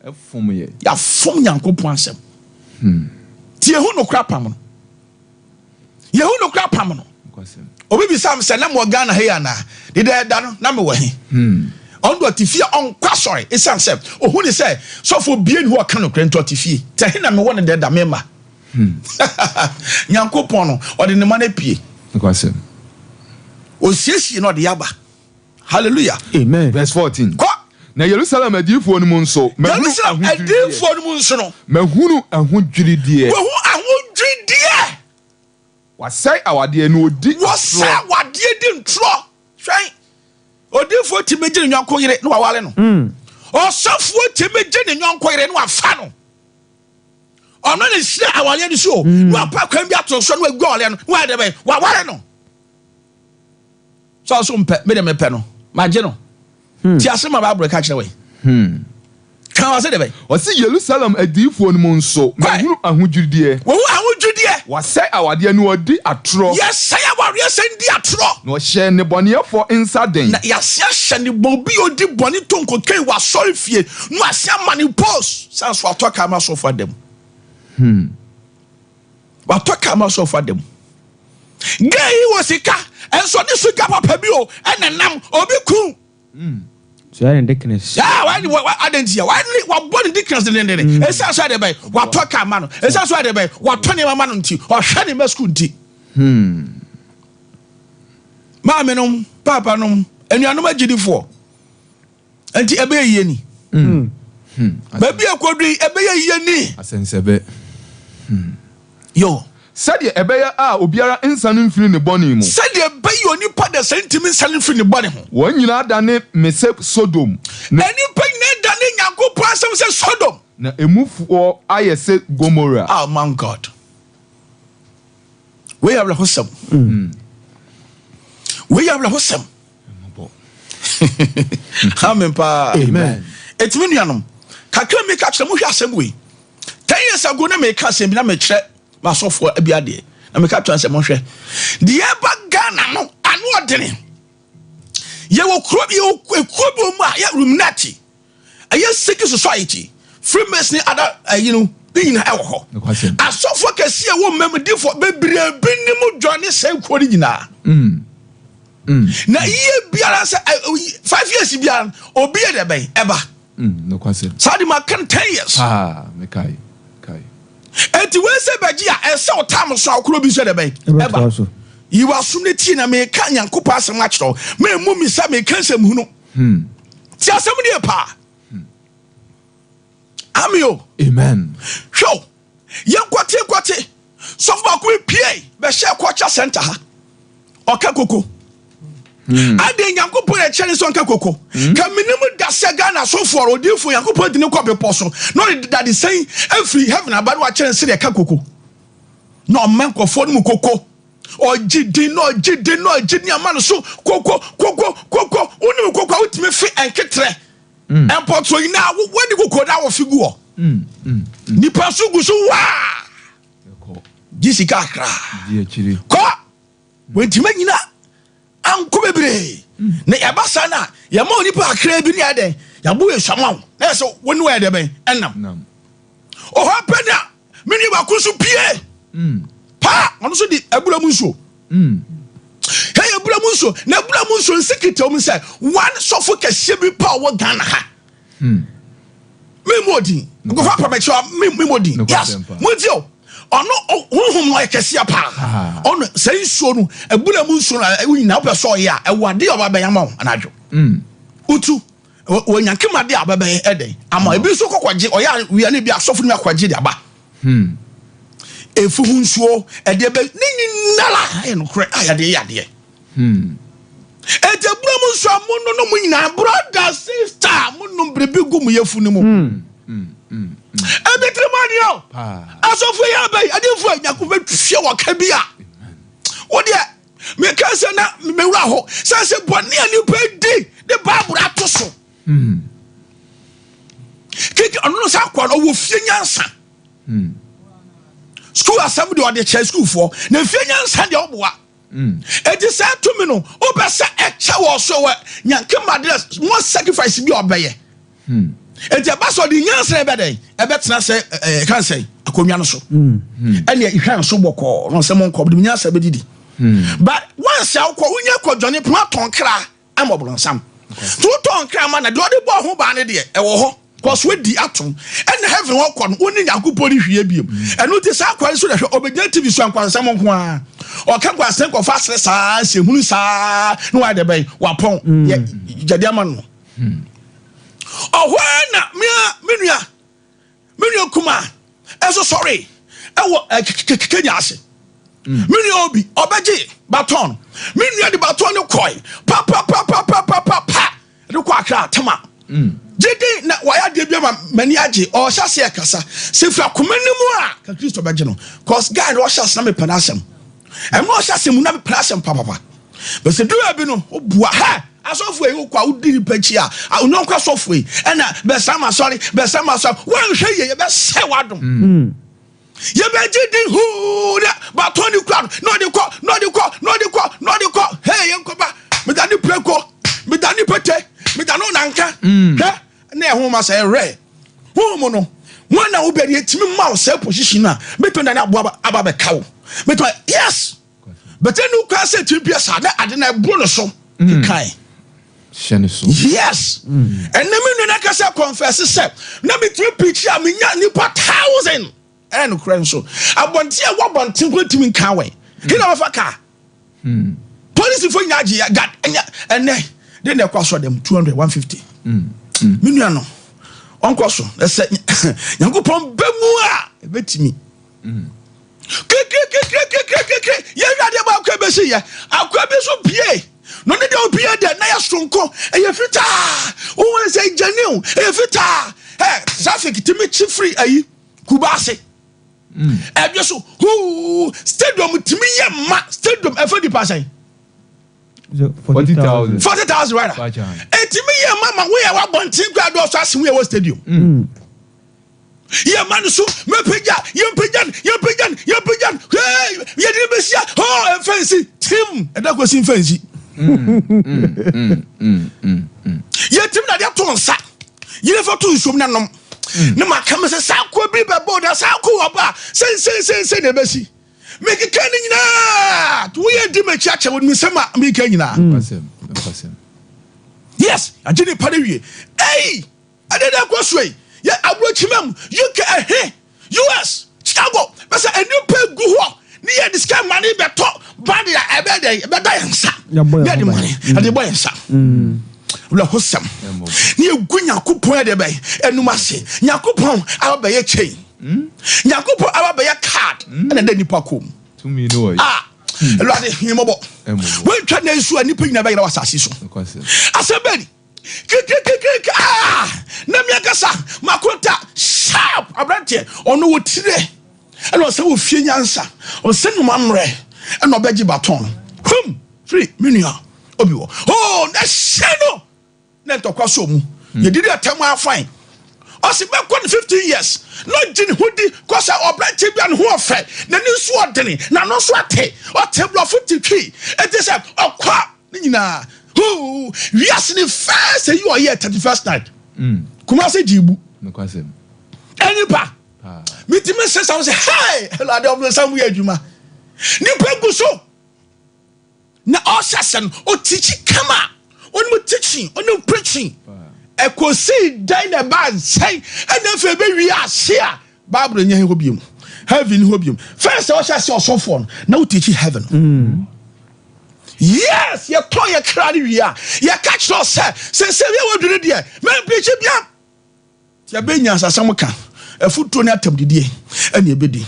Ɛfom yɛ. Yɛafom Nyankopɔn asɛm. Ti yɛhu nokora apam no. Yɛhu nokora apam no. Obi bisa me sɛ na mewɔ Ghana ha yi anaa? Deda ɛda no na mewɔ he? Ɔno de ɔte fie a ɔnkɔ asɔre ɛsiane sɛ ɔhu ne sɛ sɔfoɔ bie ne hɔ ɔka nokorɛ nti ɔte fie. Sɛ he na mewɔ no dɛ da mema. Nyankopɔn no, ɔde ne ma no apue. Nokwasɛm. Osiesie na ɔde yaba. Hallelujah. Amen. Verse 14. Kɔ. Na Yerusalem adiyifoɔ no mu nso, mahunu Jerusalem ahodwirideɛ. adiyifoɔ no mu nso no. Mahunu ahodwirideɛ. Wahu ahodwirideɛ. Wasɛe awadeɛ na ɔdi atorɔ. Wɔsɛe awadeɛ di ntorɔ. Hwɛn. Odiyifoɔ tumi gye ne yɔnko yere na waware no. Ɔsɔfoɔ tumi gye ne yɔnko yere na wafa no. Ɔno na ɛhyira awareɛ no so o. Na wapa kwan bi ato so na wagu awareɛ no. Na wayɛ dɛ bɛn? Waware no. Sɛ ɔso mpɛ, me de mepɛ no. Magye no. Ti ase ma Bible ka kyerɛ wei. Ka ɔse de bɛn? Ɔse Yerusalem adiyifoɔ no mu nso, mahunu ahodwirideɛ. Wɔhu ahodwirideɛ. Wɔasɛe awadeɛ na wɔdi atorɔ. Yɛsɛe awareɛ sɛn di atorɔ. Na wɔhyɛ nnebɔneyɛfoɔ nsa den. Na yɛasen ahyɛ nnebɔn obi a ɔdi bɔne to nkotwɛn wɔ asɔrefie na wɔasen ama no post sɛ nso atɔ kaa ma asɔfo ada mu. Watɔ kaa ma asɔfo ada mu. Gay yi wɔ sika, nso ɔde sika papa bi o, ɛna nam obi kun. So yɛ ne dickness. Yeah, why why adanti ya? Why wabɔ ne dickness dendenden? Esa so ade bɛn? Watɔ kaa ma no. Esa so ade bɛn? Watɔ nneɛma ma no nti. Ɔhwɛ ne mma sukuu nti. Maame nom, paapa nom, anuanom agyidifoɔ. Nti ɛbɛyɛ yie ni. Baabi a ɛkɔdu yi, ɛbɛyɛ yie ni. Asɛnsɛbɛ. Yo. Sɛdeɛ ɛbɛyɛ a obiara nsane mfiri ne bɔne mu. Sɛdeɛ ɛbɛyɛ onipa da sɛ ntumi nsane mfiri ne bɔne ho. Wɔn nyinaa dane me sɛ Sodom. Na nnipa nyinaa dane Nyankopɔn asɛm sɛ Sodom. Na emufoɔ ayɛ sɛ Gomora. Oh my God. Wei yɛ awerɛhosɛm. Wei yɛ awerɛhosɛm. Amen paa. Amen. Ɛtumi nuanom, kakra mi ka kyerɛ mo hwɛ asɛm wei. 10 years ago na meka asɛm bi na mekyerɛ m'asɔfoɔ bi adeɛ. Na meka kyerɛ sɛ monhwɛ. Deɛ ɛba Ghana no, ano ɔdene. Yɛwɔ kuro bi, yɛwɔ ekuo bi wɔ mu a yɛ Illuminati. Ɛyɛ secret society, Freemason ne other ɛyi no, ne nyinaa ɛwɔ hɔ. Nokwasɛm. Asɔfoɔ kɛseɛ ɛwɔ mmɛmdifoɔ bebree bi ne mu dwane sɛ kuo no nyinaa. Na yie biara sɛ 5 years biara obi yɛ dɛ bɛn ɛba. Nokwasɛm. Saa de ma kan 10 years. Paa, mekae. Kae. Eti wei sɛ bɛgye a ɛsɛ ɔtam so a ɔkoro bi nso yɛ dɛ bɛn Ɛbɛtoa ɛba. so. Yiwa asom ne tie na meka Nyankopɔn asɛm akyerɛ wo. Memu mi sɛ meka nsɛm hunu. Ti asɛm no yɛ paa. Ami o. Amen. Hwɛ o, yɛnkɔte nkɔte. Sɔfo baako bi pie bɛhyɛ culture center ha. Ɔka koko. Ade Nyankopɔn yɛ kyerɛ ne sɛ ɔnka koko. Ka menim da sɛ Ghana asɔfoɔ no odiyifoɔ Nyankopɔn de ne kɔ bepɔ so na ɔde dadesɛn afiri heaven aba na wakyerɛ ne sɛdeɛ ɛka koko. Na ɔma nkurɔfoɔ no mu koko. Ɔgye din na ɔgye din na ɔgye din ama no so koko koko koko. Wonim koko a wotumi fe nketrɛ. Mpɔtɔ nyinaa wode koko na wɔfe gu hɔ. Nipa nso gu so waa. Ɛkɔ. Gye sika akra. Di akyire. Kɔ. Wɔntumi anyina ankɔ bebree. Na yɛba saa no a, yɛma onipa akra bi ne yɛ dɛn? Yɛabɔ yɛ suama wo. Na yɛ sɛ wo ne wɔyɛ dɛ bɛn? Ɛnam. Nam. Ɔhɔ pɛ na me nua baako nso pie. Paa, ɔno nso de abura mu nsuo. Hei, abura mu nsuo. Na abura mu nsuo nsikita mu sɛ one sɔfo kɛseɛ bi pa ɔwɔ Ghana ha. Mímu odin. Nkɔfɔ apamɛkyɛ mímu odin. Yes. Mo nti o. Ɔno honhom no ɔyɛ kɛseɛ paa. Ɔno sɛ nsuo no abura mu nsuo no ɛwo nyinaa wopɛ sɛ ɔyɛ a ɛwɔ adeɛ a ɔba bɛyɛ ama wo anadwo. Wotu wɔnya nkema adeɛ a ɔbɛbɛyɛ ɛdɛn ama ebi nso kɔkɔgye ɔyɛ a wia ne bi asɔfo no akɔgye de aba. Efu ho nsuo ɛdeɛ bɛ ne nyinara ɛyɛ nokorɛ a yɛde yɛ adeɛ. Eti abura mu nsuo a mo no no mo nyinaa brother sister mo nom biribi gu mo yɛfu no mu. Ebi tiri mu adeɛ o. Asɔfo yi aba yi adiifo yi nyako bɛ twɛ wɔ ka bi a. Wo deɛ meka sɛ na mewura hɔ sɛ sɛ bɔne a nipa di de Bible ato so. Keke ɔno no sɛ akɔ no ɔwɔ fie nyansa. Sukuu asɛm deɛ ɔde kyerɛ sukuufoɔ na fie nyansa deɛ ɔboa. Eti sɛ tumi no wopɛ sɛ ɛkyɛ wɔ so wɔ nyankema de mo sacrifice bi a ɔbɛyɛ. Eti ɛba sɛ ɔde nyansa ɛbɛ dɛn ɛbɛtena sɛ ɛɛ kan sɛ akonnwa no so. Ɛnna ehwɛ nso bɔkɔɔ na ɔsɛ mo nkɔ de nyansa bɛdidi. But once a wokɔ wonya kɔ dwane pon atɔn kra ama ɔbrɔnsam. To tɔn kra ma na deɛ ɔde bɔ ho baa ne deɛ ɛwɔ hɔ. Kɔso adi atom ɛna heaven hɔ kɔ no wo ne Nyankopɔn ne hwie biem. Ɛno nti saa kwan so na hwɛ ɔbɛgyina TV so a nkwansɛm nko ara ɔka nkwansɛm kɔfa asere saa nsɛmhunu saa na wayɛ dɛ bɛn wapɔn yɛ gyade ama no. Ɔhɔ ara na mea me nua me nua kuma ɛso sɔre ɛwɔ Kenya ase. Me nua obi ɔbɛgye baton me nua de baton no kɔe papapapapapapa de kɔ Accra Tema. Gyedi na wayɛ adeɛ bi ama m'ani agye. Ɔhyɛ aseɛ kasa sɛ firi akoma no mu a ka Kristo bɛgye no. Cause guy no ɔhyɛ ase na mepɛ n'asɛm. Ɛno ɔhyɛ ase mu na mepɛ n'asɛm papapa. Bɛsɛ duru bi no obua hɛ asɔfo yi wokɔ a wodi nipa akyi a onyɔnko asɔfo yi ɛna bɛsa ma sɔre bɛsa ma sɔre wɔnhwɛ yie yɛbɛsɛ wadom. Yɛbɛgye di huu na batɔn ne kura no na ɔde kɔ na ɔde kɔ na ɔde kɔ na ɔde kɔ hee yɛn kɔba meda ne preko meda ne pete meda no nanka hwɛ na ɛho ma sɛ ɛrɛ honhom no Wɔn na wobɛ deɛ tumi ma wo sɛ position a bɛtumi dane aboa aba bɛka wo. Bɛtumi yes. Bɛtɛ ne kwan sɛ tumi pia saa na ade na ɛboro no so. Kekae. Hyɛ ne so. Yes. Ɛnna me nua no akasa confess sɛ na metumi preach a menya nipa 1,000. Ɛyɛ nokorɛ nso. Abɔnten a ɛwɔ abɔnten kora tumi nka wɛn. He na wɔfa kaa. Polisifoɔ nyinaa gye ya gad ɛnyɛ ɛnɛ de na ɛkɔ asɔ dɛm 200 150. Me nua no ɔnkɔ so ɛsɛ Nyankopɔn bɛ mu a ɛbɛtumi. Kekekekekekeke yɛhwɛ adeɛ baako ɛbɛsi yɛ akoa bi so pie na ɔne deɛ ɔpie deɛ na yɛ soronko ɛyɛ fitaa wohu sɛ gyani o ɛyɛ fitaa ɛ traffic tumi kyi firi ayi Kumasi ɛdwe so huu stadium tumi yɛ ma stadium ɛfɛ nipa sɛn 40,000. 40,000 right ɛtumi yɛ ma ma woyɛ wabɔnten kura dɔɔso ase woyɛ wɔ stadium yɛ ma no so mɛpagya yɛmpagya no yɛmpagya no yɛmpagya no hee yɛde no bɛsia hɔ mfɛnsi tim ɛda kɔsi mfɛnsi yɛtim na de ato nsa yɛde fa to nsuom na nom ne maka me sɛ saa koa bi bɛbɔ na saa ko wɔ ba sɛnsɛnsɛnsɛ na ɛbɛsi mekeka ne nyinaa woyɛ di m'akyi akyɛ wɔ nsɛm a meka nyinaa yes agye nipa no wie ei ɛde na ɛkɔ so yi yɛ aburokyima mu UK ɛhe US Chicago bɛsɛ nnipa gu hɔ ne yɛ de sika ma ne bɛtɔ bade a ɛbɛ dɛ ɛbɛda yɛn nsa ne yɛde mane ɛde bɔ yɛn nsa wulahosɛm ne yɛgu Nyankopɔn ɛde bɛn ɛnum ase Nyankopɔn aba bɛyɛ chain Nyankopɔn aba bɛyɛ card ɛna ɛda nipa kɔn mu a Awurade yɛn mɔbɔ wɔntwa na nsu a nipa nyinaa bɛyera wɔ asase so asɛm bɛni kikikikiki ah na mi ankasa makonta sharp aberanteɛ ɔno wɔ tire ɛna ɔsɛ wɔ fie nyansa ɔsɛ numa mmerɛ ɛna ɔbɛgye baton hum firi me nua obi wɔ oh na hyɛ no na ntɔkwa so mu yɛdidi atɛm afan ɔsi bɛkɔ ne 15 years na ɔgye ne ho di kɔsɛ ɔbrɛnkyɛ bi a ne ho ɔfɛ n'ani nso ɔdene n'ano nso ate ɔte borɔfo te twi eti sɛ ɔkɔ ne nyinaa hoo wiase ne first eyi ɔyɛ 31st night Kumasi gye ibu ɛnipa mitimi sesa sɛ hey ɛlade ɔbɛnsa mu yɛ adwuma nipa gu so na ɔhyɛ sɛ no ɔtikyi kama ɔnim teaching ɔnim preaching ɛkɔsi dan na ɛba nsɛn ɛna afei ɛbɛwie ase a Bible nyɛ hɔ biom heaven hɔ biom first ɔhyɛ sɛ ɔsɔfoɔ no na wotikyi heaven yes yɛtɔ yɛ kra no wie a yɛka kyerɛ sɛ sɛsɛ wie wɔduru deɛ mɛmprikyi bia yɛbɛnya asasɛm ka afutuo ne atamdidie ɛne ɛbɛdi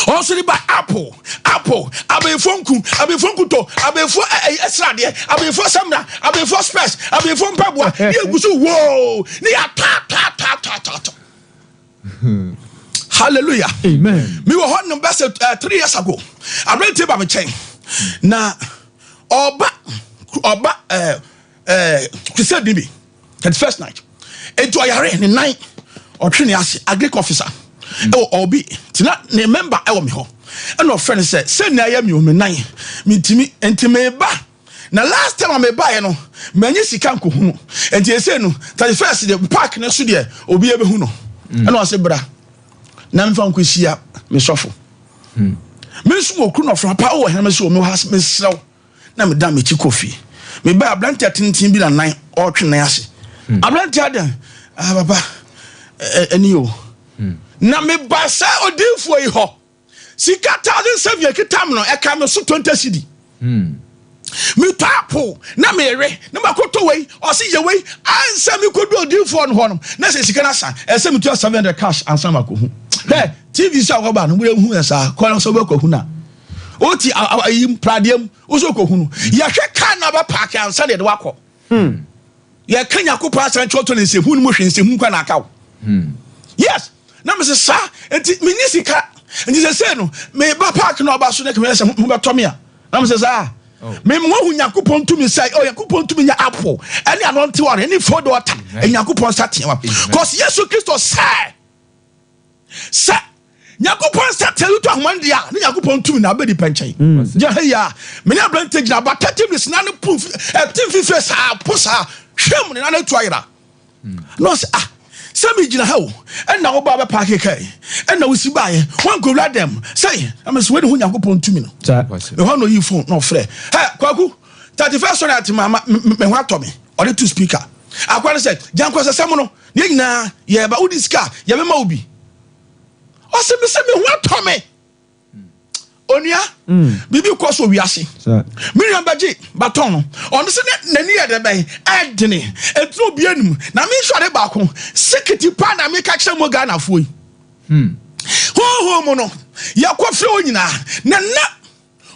ɔnso de ba apple apple abɛnfo nku abɛnfo nkuto abɛnfo ɛsradeɛ abɛnfo samina abɛnfo spɛs abɛnfo mpaboa ne egu so woo ne yɛ atɔ hallelujah amen mi wɔ hɔ nom bɛsɛ 3 years ago aberanteɛ ba mi nkyɛn na ɔba ɔba crusade ni bi 31st night etu ɔyare ne nan ɔtwe ne ase agric officer ɛwɔ ɔbi tina ne member ɛwɔ mi hɔ ɛna ɔfrɛ no sɛ sɛ nea ɛyɛ mi o mi nan mi ntumi nti mi ba na last time a mi ba yɛ no mɛ nye sika nkohunu nti ese no 31st de park ne so deɛ obi ebehu no ɛna ɔse bra na nfa nkosia mi sɔfo mi nso wɔ kuru na ɔfrɛ pa wɔ hɛn mi so wɔ mi wɔ ha mi serew na mi dan mi akyi kɔ fie mi ba aberanteɛ tenten bi na nan ɔretwe nan ase aberanteɛ adan ah papa ɛni o na mi ba sɛ odiifoɔ yi hɔ sika 1,007 ekita mi no ɛka mi so 20 cedi mi tɔ apple na mi rewe na ma ko tɔ wei ɔsi yɛ wei ansa mi ko do odiifoɔ no hɔ nom na sɛ sika na sa ɛsɛ mi tua 700 cash ansa ma ko hu hɛ tv sɛ akɔba no mo yɛ hu yɛ saa kɔn sɛ ɔbɛ kɔ hu na o ti ayi pradeɛ mu o sɛ ɔkɔ hu no yɛhwɛ kaa na bɛ paaki ansa na yɛde wakɔ yɛka Nyankopɔn asan kyerɛ ne nsɛmhu no mu hwɛ nsɛmhu nkwa na aka wo yes na mese saa nti menni sika nti sɛ sɛ no meba park na ɔba so ne kɛmɛ sɛ ho bɛtɔ me a na mese saa memmɔ hu Nyankopɔn tumi sɛ oh Nyankopɔn tumi nya apple ɛne anointing water ɛne food water Nyankopɔn nsa teɛ wa cause Yesu Kristo sɛ sɛ Nyankopɔn nsa teɛ to ahoma no deɛ a ne Nyankopɔn tumi na abɛdi pɛ nkyɛn gyina ha yi a mene aberante gyina ba 30 minutes na ne po ɛte mfifire saa po saa hwɛ mu ne na ne to ayera na ɔsɛ ah Sɛ megyina ha o, ɛna wo ba bɛpaake kaa yi, ɛna wosi baeɛ, woankɔwura dɛm, sɛi, na mese wei ne ho Nyankopɔn tumi no. Ɛhɔ na ɔyii phone na ɔfrɛ, hɛ, Kwaku, 31st sɔre ate ma, me ho atɔ me, ɔde to speaker. Akoa no sɛ, gya nkwansasɛm no, na yɛn nyinaa yɛreba, wodi sika a, yɛbɛma wo bi. Ɔse, mese me ho atɔ me. Onua, biribi kɔ so wiase. Me nua bɛgye baton no, ɔno sɛ n'ani yɛ dɛ bɛn ɛdene, ɛtena obi anim. Na me nso ade baako, sikiti pa na meka kyerɛ mo Ghanafoɔ yi. Honhom mu no, yɛkɔ frɛ wɔn nyinaa, na na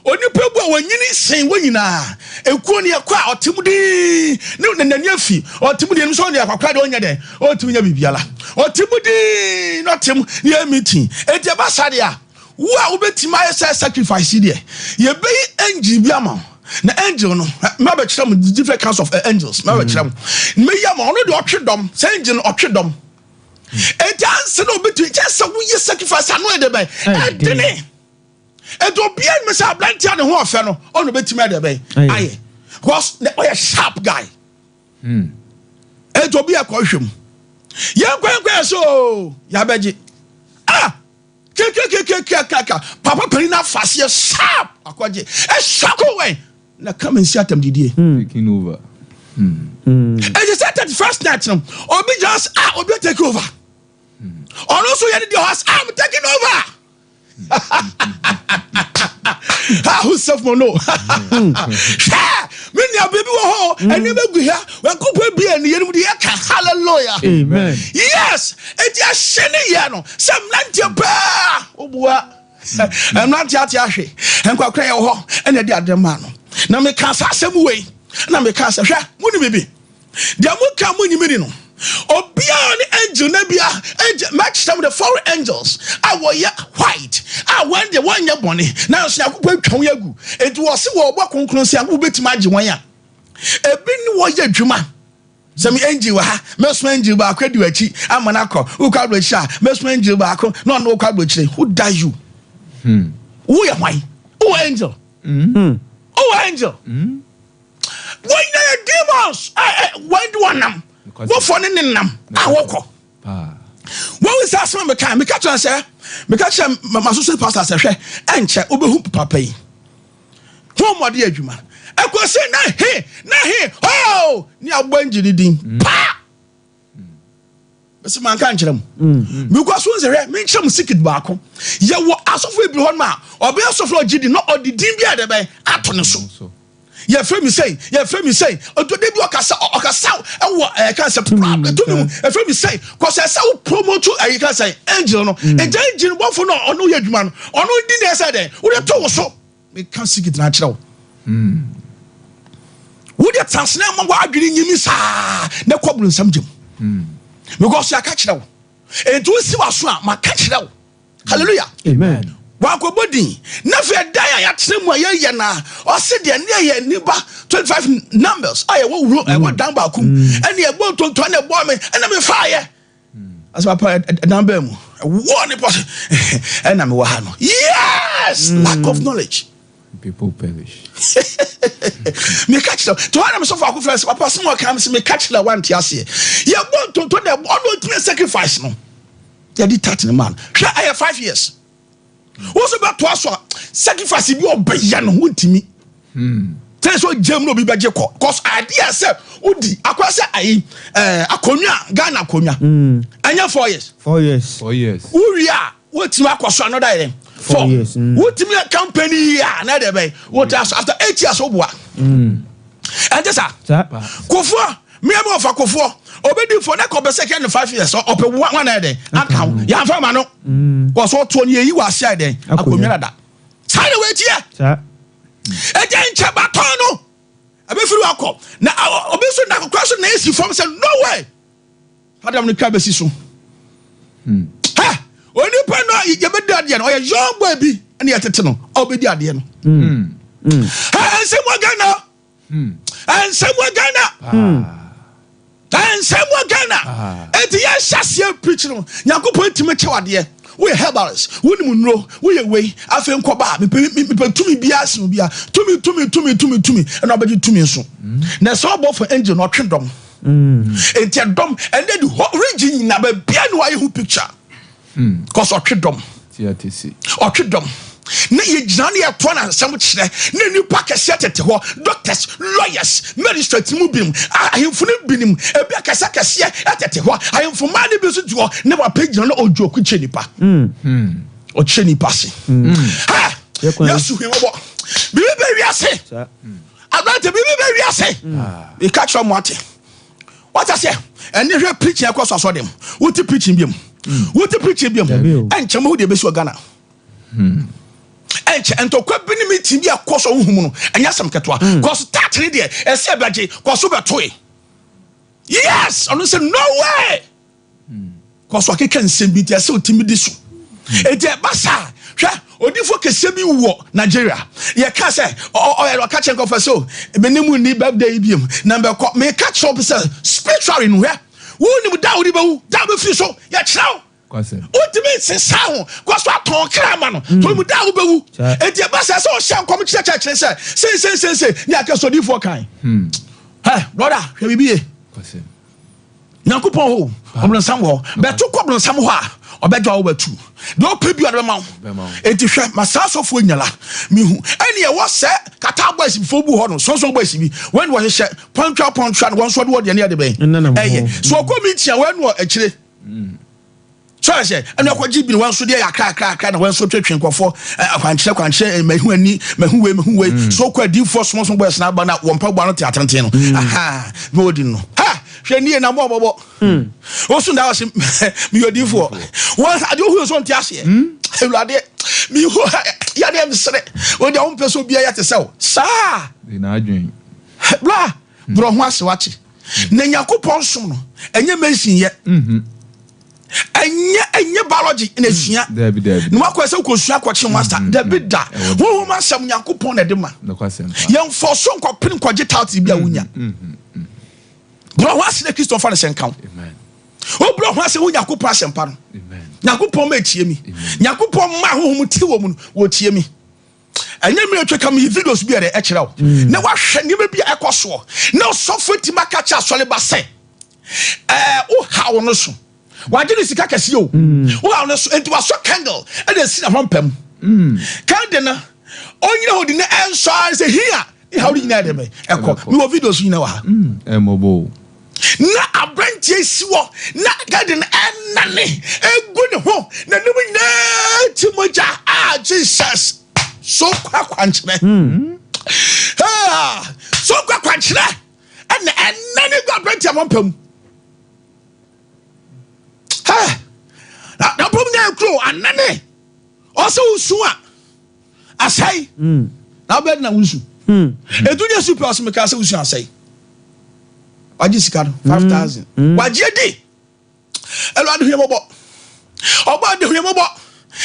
onipa bu a wɔnyini sen wɔn nyinaa. Ekuo no yɛkɔ a ɔte mu dinn, ne n'ani afi, ɔte mu dinn, sɛ ɔne akwakoraa deɛ ɔnyɛ dɛn, ɔntumi nyɛ biribiara. Ɔte mu dinn na ɔte mu na yɛ meeting. Enti ɛba saa deɛ a, wo a wobɛtumi ayɛ sɛ sacrifice yi deɛ, yɛbɛyi angel bi ama wo. Na angel no, mɛbɛkyerɛ mo different kinds of angels, mɛbɛkyerɛ mo. Mɛyi ama ɔno deɛ ɔtwe dɔm, sɛ angel no ɔtwe dɔm. Enti ansa na obɛtumi, kyɛ sɛ woyɛ sacrifice ano yɛ dɛ bɛn, ɛdene. Enti obiara nim sɛ aberanteɛ a ne ho ɔfɛ no, ɔno obɛtumi ayɛ dɛ bɛn, ayɛ. Because ɔyɛ sharp guy. Enti obi ɛkɔ hwɛ mu. Yɛn kwan kwan so oo, yɛabɛgye. Ah! Kekekekekekeka. Papa panin no afa aseɛ sharp akɔgye. Ɛhyɛ wɛn. Na come and see atam didie. Taking over. Enti sɛ 31st night no, obi gyina sɛ, ah, obi take over. Ɔno nso yɛ ne deɛ ɔhɔ sɛ, I'm taking over. Ah, who self mo no? Hwɛ, me nua baabi wɔ hɔ, ɛne bɛgu ha, wankopɔn bi a ne yɛnom de yɛka, hallelujah. Amen. Yes, enti ahye ne yɛ no, sɛ mmeranteɛ paa, wobua, mmeranteɛ ate ahwe, nkwakora yɛ wɔ hɔ, ɛna ɛde adeɛ maa no. Na meka saa asɛm wei, na meka sɛ, hwɛ, mo ne biribi, deɛ moka mo nyimi ni no, obiara ne angel na bia angel mɛkyerɛ mo the foreign angels a wɔyɛ white a wɔn deɛ wɔnyɛ bɔne nanso Nyankopɔn atwa wɔn agu, enti wɔse wɔbɔ kronkron sɛ Nyankopɔn bɛtumi agye wɔn a ebi ne wɔyɛ adwuma. Sɛ me angel wɔ ha, mɛsoma angel baako adi w'akyi ama no akɔ, wokɔ aburokyire a mɛsoma angel baako na ɔno wokɔ aburokyire. Who die you? Woyɛ hwan? Wowɔ angel? Wowɔ angel? Wɔn nyinaa yɛ demons. Wɔn de wɔn nam. Wɔfɔ ne ne nam a wɔkɔ. Wɔn sɛ asɛm a meka meka kyerɛ sɛ meka kyerɛ masoso pastor sɛ hwɛ ɛnkyɛ wobɛhu papa yi. Ho mmɔde adwuma. Ɛkɔsi na he na he hoo ne abɔ engine din paa. Mesi manka nkyerɛ mu. Mekɔ so nsɛ hwɛ menkyerɛ mu secret baako. Yɛwɔ asɔfo ebi hɔ no a ɔbɛyɛ sɔfo ɔgye di na ɔde din bi a ɛdɛ bɛn ato ne so. Yɛfrɛ mi sɛn, yɛfrɛ mi sɛn. Ɔdɔ de bi ɔkasa ɔkasa ɛwɔ ɛka sɛ problem tumi mu. Yɛfrɛ mi sɛn kɔsɛ sɛ wo promote ɛyi ka sɛ angel no. Ɛgya angel bɔfo no ɔno yɛ adwuma no. Ɔno di na ɛsɛ dɛn wode to wo so. Meka secret na akyerɛ wo. Wode trans na ma w'adwene nyimi saa na kɔ boro nsɛm gyem. Because yɛaka kyerɛ wo. Enti wosi w'aso a maka kyerɛ wo. Hallelujah. Amen. Wankɔbɔ din. Na afei ɛdan a yɛatena mu a yɛyɛ na ɔse deɛ ne yɛ nipa 25 numbers a yɛwɔ wuro ɛwɔ dan baako mu. Ɛne ɛbɔ ntontoa na ɛbɔ me ɛna mefaeɛ. Asɛ papa ɛdan bɛn mu ɛwɔ ne pɔ ɛna mewɔ ha no. Yes, lack of knowledge. People perish. Meka kyerɛ to hɔ na mesɔfo akofra sɛ papa sɛ wɔka me sɛ meka kyerɛ wante aseɛ. Yɛbɔ ntonto na ɛbɔ ɔno ɔtumi sacrifice no. Yɛde tat ne man. Hwɛ ɛyɛ 5 years. Wo so bɛtoa so a sacrifice bi ɔbɛyɛ no wontumi. Sɛ sɛ ɔgyam na obi bɛgye kɔ. Cause idea sɛ wodi akɔ sɛ ayi akonnwa Ghana akonnwa. Ɛnyɛ 4 years. 4 years. 4 years. Wowie a wotumi akɔ so another year. 4 years. Wotumi company yi a na ɛdɛ bɛn. Wote aso after 8 years woboa. Ɛnte saa. Kofoɔ mmea bi wɔfa kofoɔ obedi fo na kɔpɛ sɛ kɛ ne 5 years ɔpɛ wa na ɛdɛ aka ho yɛamfa ma no. Wɔso ɔtoɔ no yɛyi wɔ ase ayɛ dɛn akonnwa dada. Saa na wɔatiɛ. Ɛgya nkyɛ batɔn no ɛbɛfiri wakɔ na obi nso na akokora so na esi fam sɛ no way. Adam no twa bɛsi so. Ha onipa no yɛbɛdi adeɛ no ɔyɛ young boy bi ɛna yɛtete no ɔbɛdi adeɛ no. Ha nsɛm wɔ Ghana. Nsɛm wɔ Ghana. Nsɛm wɔ Ghana. Eti yɛnhyɛ aseɛ preach no Nyankopɔn ntumi kyɛw adeɛ. Woyɛ herbalist, wonim nnuro, woyɛ wei, afei nkɔba a mepɛ tumi biara sen obiara. Tumi tumi tumi tumi tumi ɛna ɔbɛgye tumi nso. Na sɛ ɔbɔfo angel no ɔtwe dɔm. Enti ɛdɔm ɛnɛ de hɔ region nyinaa baabia ne wayɛ ho picture. Cause ɔtwe dɔm. Ɔtwe dɔm. Na yɛgyina ne yɛtoa na nsɛm kyerɛ na nnipa kɛseɛ tete hɔ, doctors, lawyers, magistrates mu binom, ahemfo no binom, ebi akɛseɛ akɛseɛ tete hɔ, ahemfo mmaa no bi nso te hɔ, na wapɛ gyina na ɔdwoku kyerɛ nipa. Ɔkyerɛ nipa se. Ha! Yesu hu mmɔbɔ. Biribi bɛ wiase. Aberante biribi bɛ wiase. Meka kyerɛ mo ate. Wata sɛ ɛne hwɛ preaching ɛkɔ so asɔ dem. Wote preaching biam. Wote preaching biam. Ɛnkyɛ mo ho deɛ ɛbɛsi wɔ Ghana. Ɛnkyɛ ntɔkwa bi ne meeting bi ɛkɔ so honhom no ɛnyɛ asɛm ketewa. Kɔ so taate ne deɛ ɛsɛ ɛbɛgye kɔ so bɛtoe. Yes, ɔno sɛ no way. Kɔ so akeka nsɛm bi nti ɛsɛ otimi di so. Eti ɛba saa hwɛ odifo kɛseɛ bi wɔ Nigeria. Yɛka sɛ ɔyɛ ɔka kyerɛ nkɔfɛ so me ne mu ni birthday yi biom na mbɛkɔ. Meka kyerɛ wo sɛ spiritually no hwɛ wonim da a wode bɛwu da a wobɛfiri so yɛkyerɛ wo. Wontumi nsesa ho kɔ so atɔn kra ma no to mu da a wobɛwu. Eti ɛba saa sɛ ɔhyɛ nkɔm kyerɛkyerɛ sɛ sei ne aka sɛ odifoɔ kan. Hɛ brother hwɛ biribi ye. Nyankopɔn hɔ o, ɔbronsam wɔ hɔ. Bɛto kɔ bronsam hɔ a, ɔbɛgya wo bɛtu. Deɛ ɔpɛ bi ɔde bɛma wo. Enti hwɛ, ma saa asɔfoɔ nyala mehu. Ɛne ɛwɔ sɛ Qatar boys foɔ bu hɔ no, sɔnsɔn boys bi, wɔn na wɔhyehyɛ pɔntwa pɔntwa no, wɔn nso wɔde wɔ deɛ ne yɛde bɛn ɛyɛ. So ɔkɔ meeting a, wɔn wɔ akyire. So ayɛ sɛ ɛna ɔkɔgye bi na wɔn nso deɛ yɛ akra akra akra na wɔn nso twetwe nkurɔfoɔ akwankyerɛ kwankyerɛ mahu ani mahu wei mahu wei mm. So kɔ adiifoɔ somɔsom bɔ ɛsena aba na wɔn mpaboa no te atenten no mm. Aha na wɔdi no ha hwɛ nie na bɔ bɔbɔ mm. Wosu da ɔsi meyɛ odiifoɔ wɔn adeɛ ohu nso nte aseɛ. Awurade mehu yadeɛ mesere wɔn deɛ wɔn mpɛ sɛ obiara yɛ te sɛ wo saa bla borɔ ho ase wakye na Nyankopɔn som no ɛnyɛ mensin yɛ mm-hmm. Ɛnyɛ ɛnyɛ biology na esua na wakɔ sɛ wokɔsua akɔkye master mm-hmm. Dabi da honhom asɛm Nyankopɔn na ɛde ma yɛmfɔ so nkɔpene nkɔgye title bi a wonya mm-hmm. Borɔ ho ase na Kristo mfa ne sɛ nka wo woborɔ ho ase wo Nyankopɔn asɛmpa no Nyankopɔn ma ɛtie mi Nyankopɔn ma honhom te wɔ mu no wɔtie mi. Ɛnyɛ mmerɛ atwa ka meyi videos bi ɛdɛ ɛkyerɛ wo mm. Na wahwɛ nneɛma bi a ɛkɔ soɔ na ɔsɔfo atumi aka kyerɛ asɔre ba sɛ ɛɛ wohaw no so wagye ne sika kɛseɛ o mm. Wohaw no so nti wasɔ candle ɛna esi na hɔ mpam mm. Candle no ɔnyina hɔ di na ɛnsɔ ara sɛ hia ne haw no nyinaa ɛdɛ bɛ ɛkɔ mewɔ videos nyinaa wɔ ha. Ɛmɔbɔ na aberanteɛ si hɔ na garden ɛnane egu ne ho n'anim nyinaa ti mogya ah Jesus so kɔ akwankyerɛ hmm. So kɔ akwankyerɛ ɛna ɛnane gu aberanteɛ mo mpam na na mpam nyɛ kuro anane ɔsɛ wosu a asɛe hmm. Na wobɛde na wonsu ɛtu hmm. Nyɛ su pɛ ɔsɛ meka sɛ wosu asɛe wagye sika no 5000 hmm. Wagye adi Awurade hu yɛmɔbɔ ɔbɔ ade hu yɛmɔbɔ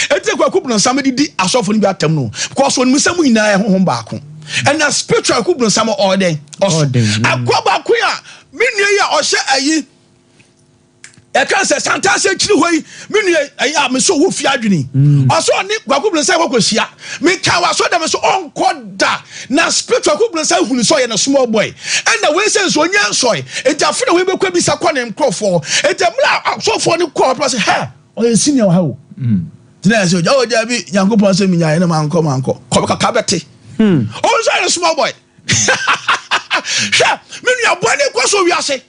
ɛti kwaku bronsam de di asɔfo no bi atam no because onim sɛ mo nyinaa yɛ honhom baako ɛna spiritual kwaku bronsam ɔɔdɛn ɔso akoa baako a me nua yi a ɔhyɛ ayi ɛka sɛ santase akyiri hɔ yi me nua ɛyɛ a me so wo fi adwene mm. Ɔsɛ ɔne kwaku bronsam kɔkɔ hyia meka wɔ asɔ dɛm so ɔnkɔ da na spiritual kwaku bronsam hunu sɛ ɔyɛ no small boy ɛna wei sɛ nso ɔnyɛ nsɔe enti afe na wei bɛkɔ bisa kɔ ne nkurɔfoɔ enti mmerɛ a asɔfoɔ no kɔ ɔpɛ sɛ hɛ ɔyɛ senior wɔ ha o mm. Tena sɛ ɔgya ɔgya bi Nyankopɔn sɛ menyaeɛ na mankɔ mankɔ kɔ kaka bɛte ɔno sɛ ɔyɛ small boy. Hwɛ me nua bɔne kɔ so wiase.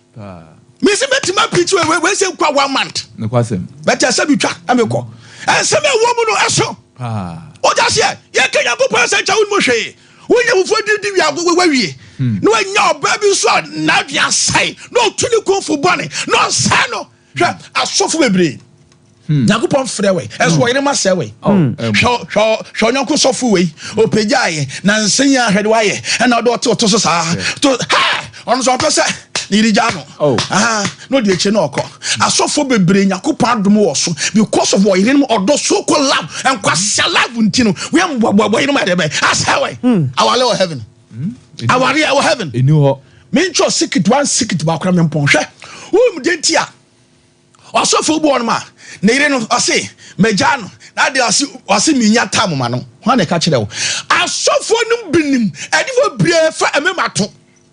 Mesi mɛtumi apirikyi wei wei sɛ nkwa one month. Bɛtɛ sɛ bitwa na mekɔ. Ɛnsɛm ɛwɔ mu no ɛso. Wogya seɛ yɛka Nyankopɔn asɛm kyɛ wo mu hwee. Wonya fufuo di di wia wawie. Hmm. Na wanya ɔbaa bi nso a n'adwene asɛe na ɔtu ne kumfo bɔne na ɔsɛe no. Hwɛ asɔfo bebree. Hmm. Nyankopɔn frɛ wɛ ɛso hmm. ɔyere ma sɛ wɛ oh. Hwɛ hwɛ hwɛ ɔnyɔnko sɔfo wei ɔpagyaeɛ na nsɛn a hwɛ de wayɛ ɛna ɔde ɔte ɔto so saa to ha ɔno nso ɔpɛ sɛ ne yere gya no oh. Na ɔde akyire na ɔkɔ asɔfo bebree Nyankopɔn adom wɔ so because of ɔyere no ɔdɔ so kɔ love nkwasia love nti no wɛ mbɔbɔbɔ yere ma ɛde bɛ asɛ wɛ hmm. Awale wɔ heaven hmm. Awale wɔ heaven mentwɛ secret one secret baako na mempɔn hwɛ wonim de nti a Ɔsɔfo bi wɔ hɔnom a, ne yere no, ɔse, Magyaa no, na adeɛ ɔse, ɔse mennya tam ma no. Hwan na ɛka kyerɛ wo? Asɔfoɔ no bi nim, adifoɔ bebree fa mmarima to.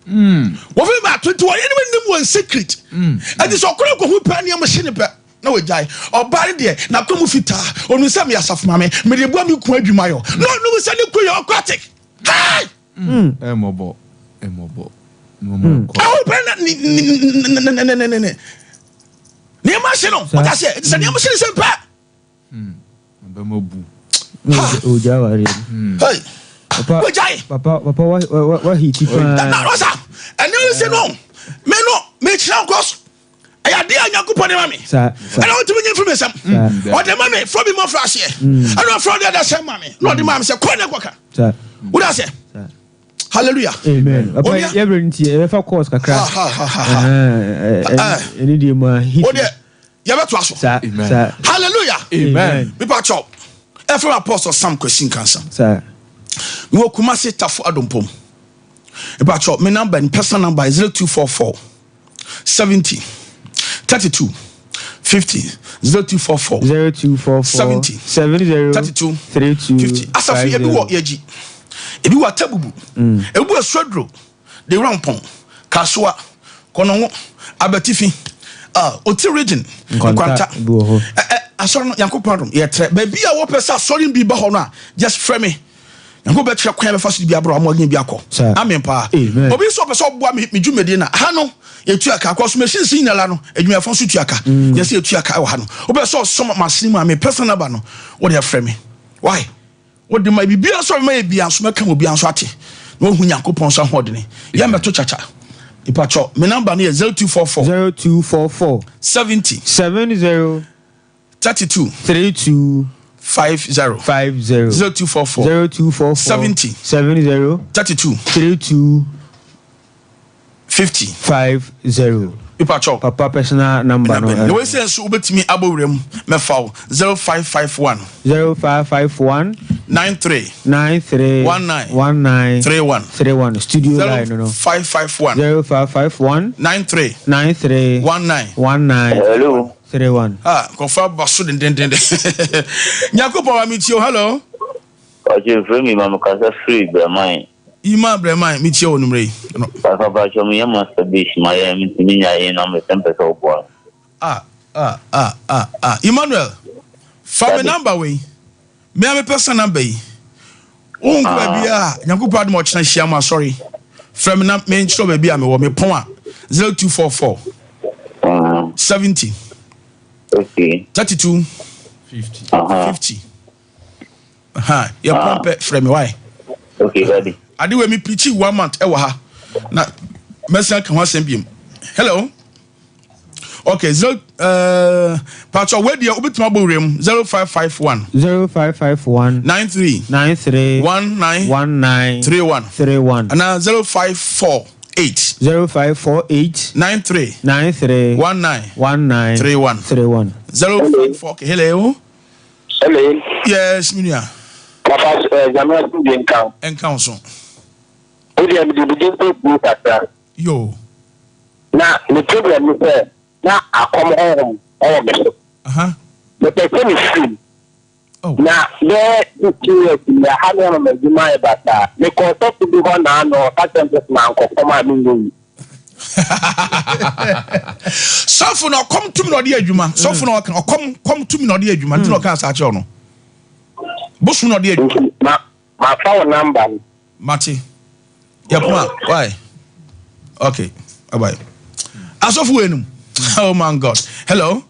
Wɔfi baako nti wɔn anim nim wɔn secret. Ɛti sɛ ɔkora kɔhu pɛ nneɛma hye ne pɛ na wɔgyae. Ɔbaa no deɛ n'akoma mu fitaa. Ɔnim sɛ meyɛ asafo maame. Mede boa me kun adwuma yɔ. Na ɔnim sɛ ne kun yɛ ɔkratic. Hey! Ɛmmɔbɔ. Ɛmmɔbɔ. Nneɛma kɔ. Ɛho pɛ na ne ne ne ne ne ne nneɛma hye no. Ɔta sɛ ɛti sɛ nneɛma hye ne sɛ pɛ. Bɛma bu. Ogya awareɛ no. Hey! Papa, Wogyae. papa, papa, wa wa wa hiti Na paa. ɔsa ɛne sɛ no me no mekyerɛ nkɔ so. Ɛyɛ adeɛ a Nyankopɔn de ma me. Sa sa. Ɛna ɔntumi nye mfiri me nsam. Ɔde ma me frɔ bi mɔfra aseɛ. Ɛna ɔfrɛ ɔde ada sɛm ma me. Na ɔde ma me sɛ kɔ ne kɔka. Sa. Wode aseɛ? Sa. Hallelujah. Amen. Papa, Onua. yɛbrɛ nti yɛbɛfa course kakra. Ha, ha, ha, ha, ha. Ɛne deɛ mu a hit. Wo deɛ yɛbɛtoa so. Sa Amen. sa. Hallelujah. Amen. Mepa kyɛw. Ɛfrɛ Apostle Sam Kwesi Nkansah. Sa. Mewɔ Kumasi Tafo Adompom. Mepa kyɛw, me number, me personal number is 0244 70 32 50 0244 0244 70 70 32 32 50. Asafo yi, ebi wɔ yɛgyi, ebi wɔ Atabubu, ebi wɔ Suaduro, Dewurampɔn, Kasoa, Kɔnɔngo, Abatifi, Oti region, Nkwanta, Nkwanta. ebi wɔ hɔ. Ɛ, ɛ, asɔre no, Nyankopɔn adom, yɛtrɛ. Baabi a wɔpɛ sɛ asɔre no bi ba hɔ no a, just frɛ me. Nyankopɔn bɛkyerɛ kwan a bɛfa so de bi abrɛ wɔn a bi akɔ. Sir. Amen paa. Amen. Obi nso ɔpɛ sɛ ɔboa me me dwumadie na ha no yɛtua ka. Akɔ so machine si nyinaa no adwumayɛfoɔ nso tua ka. Yɛsɛ yɛtua ka wɔ ha no. Wopɛ sɛ ɔsɔ masene mu a me personal number no wode afrɛ me. Why? Wode ma biribiara nso a mema yɛ biara nso mɛka ma obiara nso ate na wahu Nyankopɔn nso ahoɔdene. Yɛmmɛto kyakya. Nipa kyɛw me number no yɛ 0244 0244 70 70 32 32 50 50 0244 0244 70 70 32 32 50. 50. Nipa kyɛw. Papa personal number no. Na wei sɛ nso wobɛtumi abɔ wura mu mɛfa wo 0551 0551 93 93 19 19 31 31 studio line no. 0551 0551 93 93 19 19 Hello. 31. Ah, nkurɔfoɔ aba so dendendenden. Nyankopɔn wa metie o. Hello. Ɔkyɛ mfrɛ mi ma mekasa firi Brɛman. Ima Brɛman metie wo numere yi. No. Papa pakyɛ meyɛ masturbation ma yɛ mentumi nya yɛ na mesɛ mpɛ sɛ woboa. Ah, ah, ah, ah, ah. Emmanuel, fa me Daddy. number wei. Me a mepɛ sɛ number yi. Wo nkɔ baabi a Nyankopɔn adom a ɔkyena hyia mu asɔre. Frɛ me na menkyerɛ wo baabi a mewɔ. Mepɔn a 0244 70 Okay. 32 50. 50. Ha, yɛpɔn pɛ frɛ me why? Okay, daddy. Ade wei me preachi one month ɛwɔ ha. Na mɛsan ka ho asɛm biem. Hello. Okay, zero patro wei deɛ wobɛtumi abɔ wura mu 0551 0551 93 93 19 19 31 31 anaa 0548 0548 93 93 19 19 31 31. 054 okay, hello. Hello. Yes, me nua. Papa, Nyame asomdwe nka wo. Ɛnka wo so. Wo deɛ mede bidi nso bu kakra. Yo. Na me problem ne sɛ na akɔm honhom ɛwɔ me so. Aha. Mepɛ sɛ mefiri mu. Oh. Na bɛyɛ 15 years ni aha ne ama m'adwuma ayɛ basaa. Mekɔɔ sɔfo bi hɔ na ano ɔka kyerɛ me sɛ mankɔ kɔm a menyɛ yi. Sɔfo na ɔkɔm tumi na ɔde yɛ adwuma. Sɔfo na ɔka ɔkɔm kɔm tumi na ɔde yɛ adwuma. Nti na ɔka saa kyerɛ no. Bosom na ɔde yɛ adwuma. Nti ma mafa wo number no. Mate. Yɛpon a why? Okay. Bye bye. Asɔfo wɔ enum. Oh my God. Hello.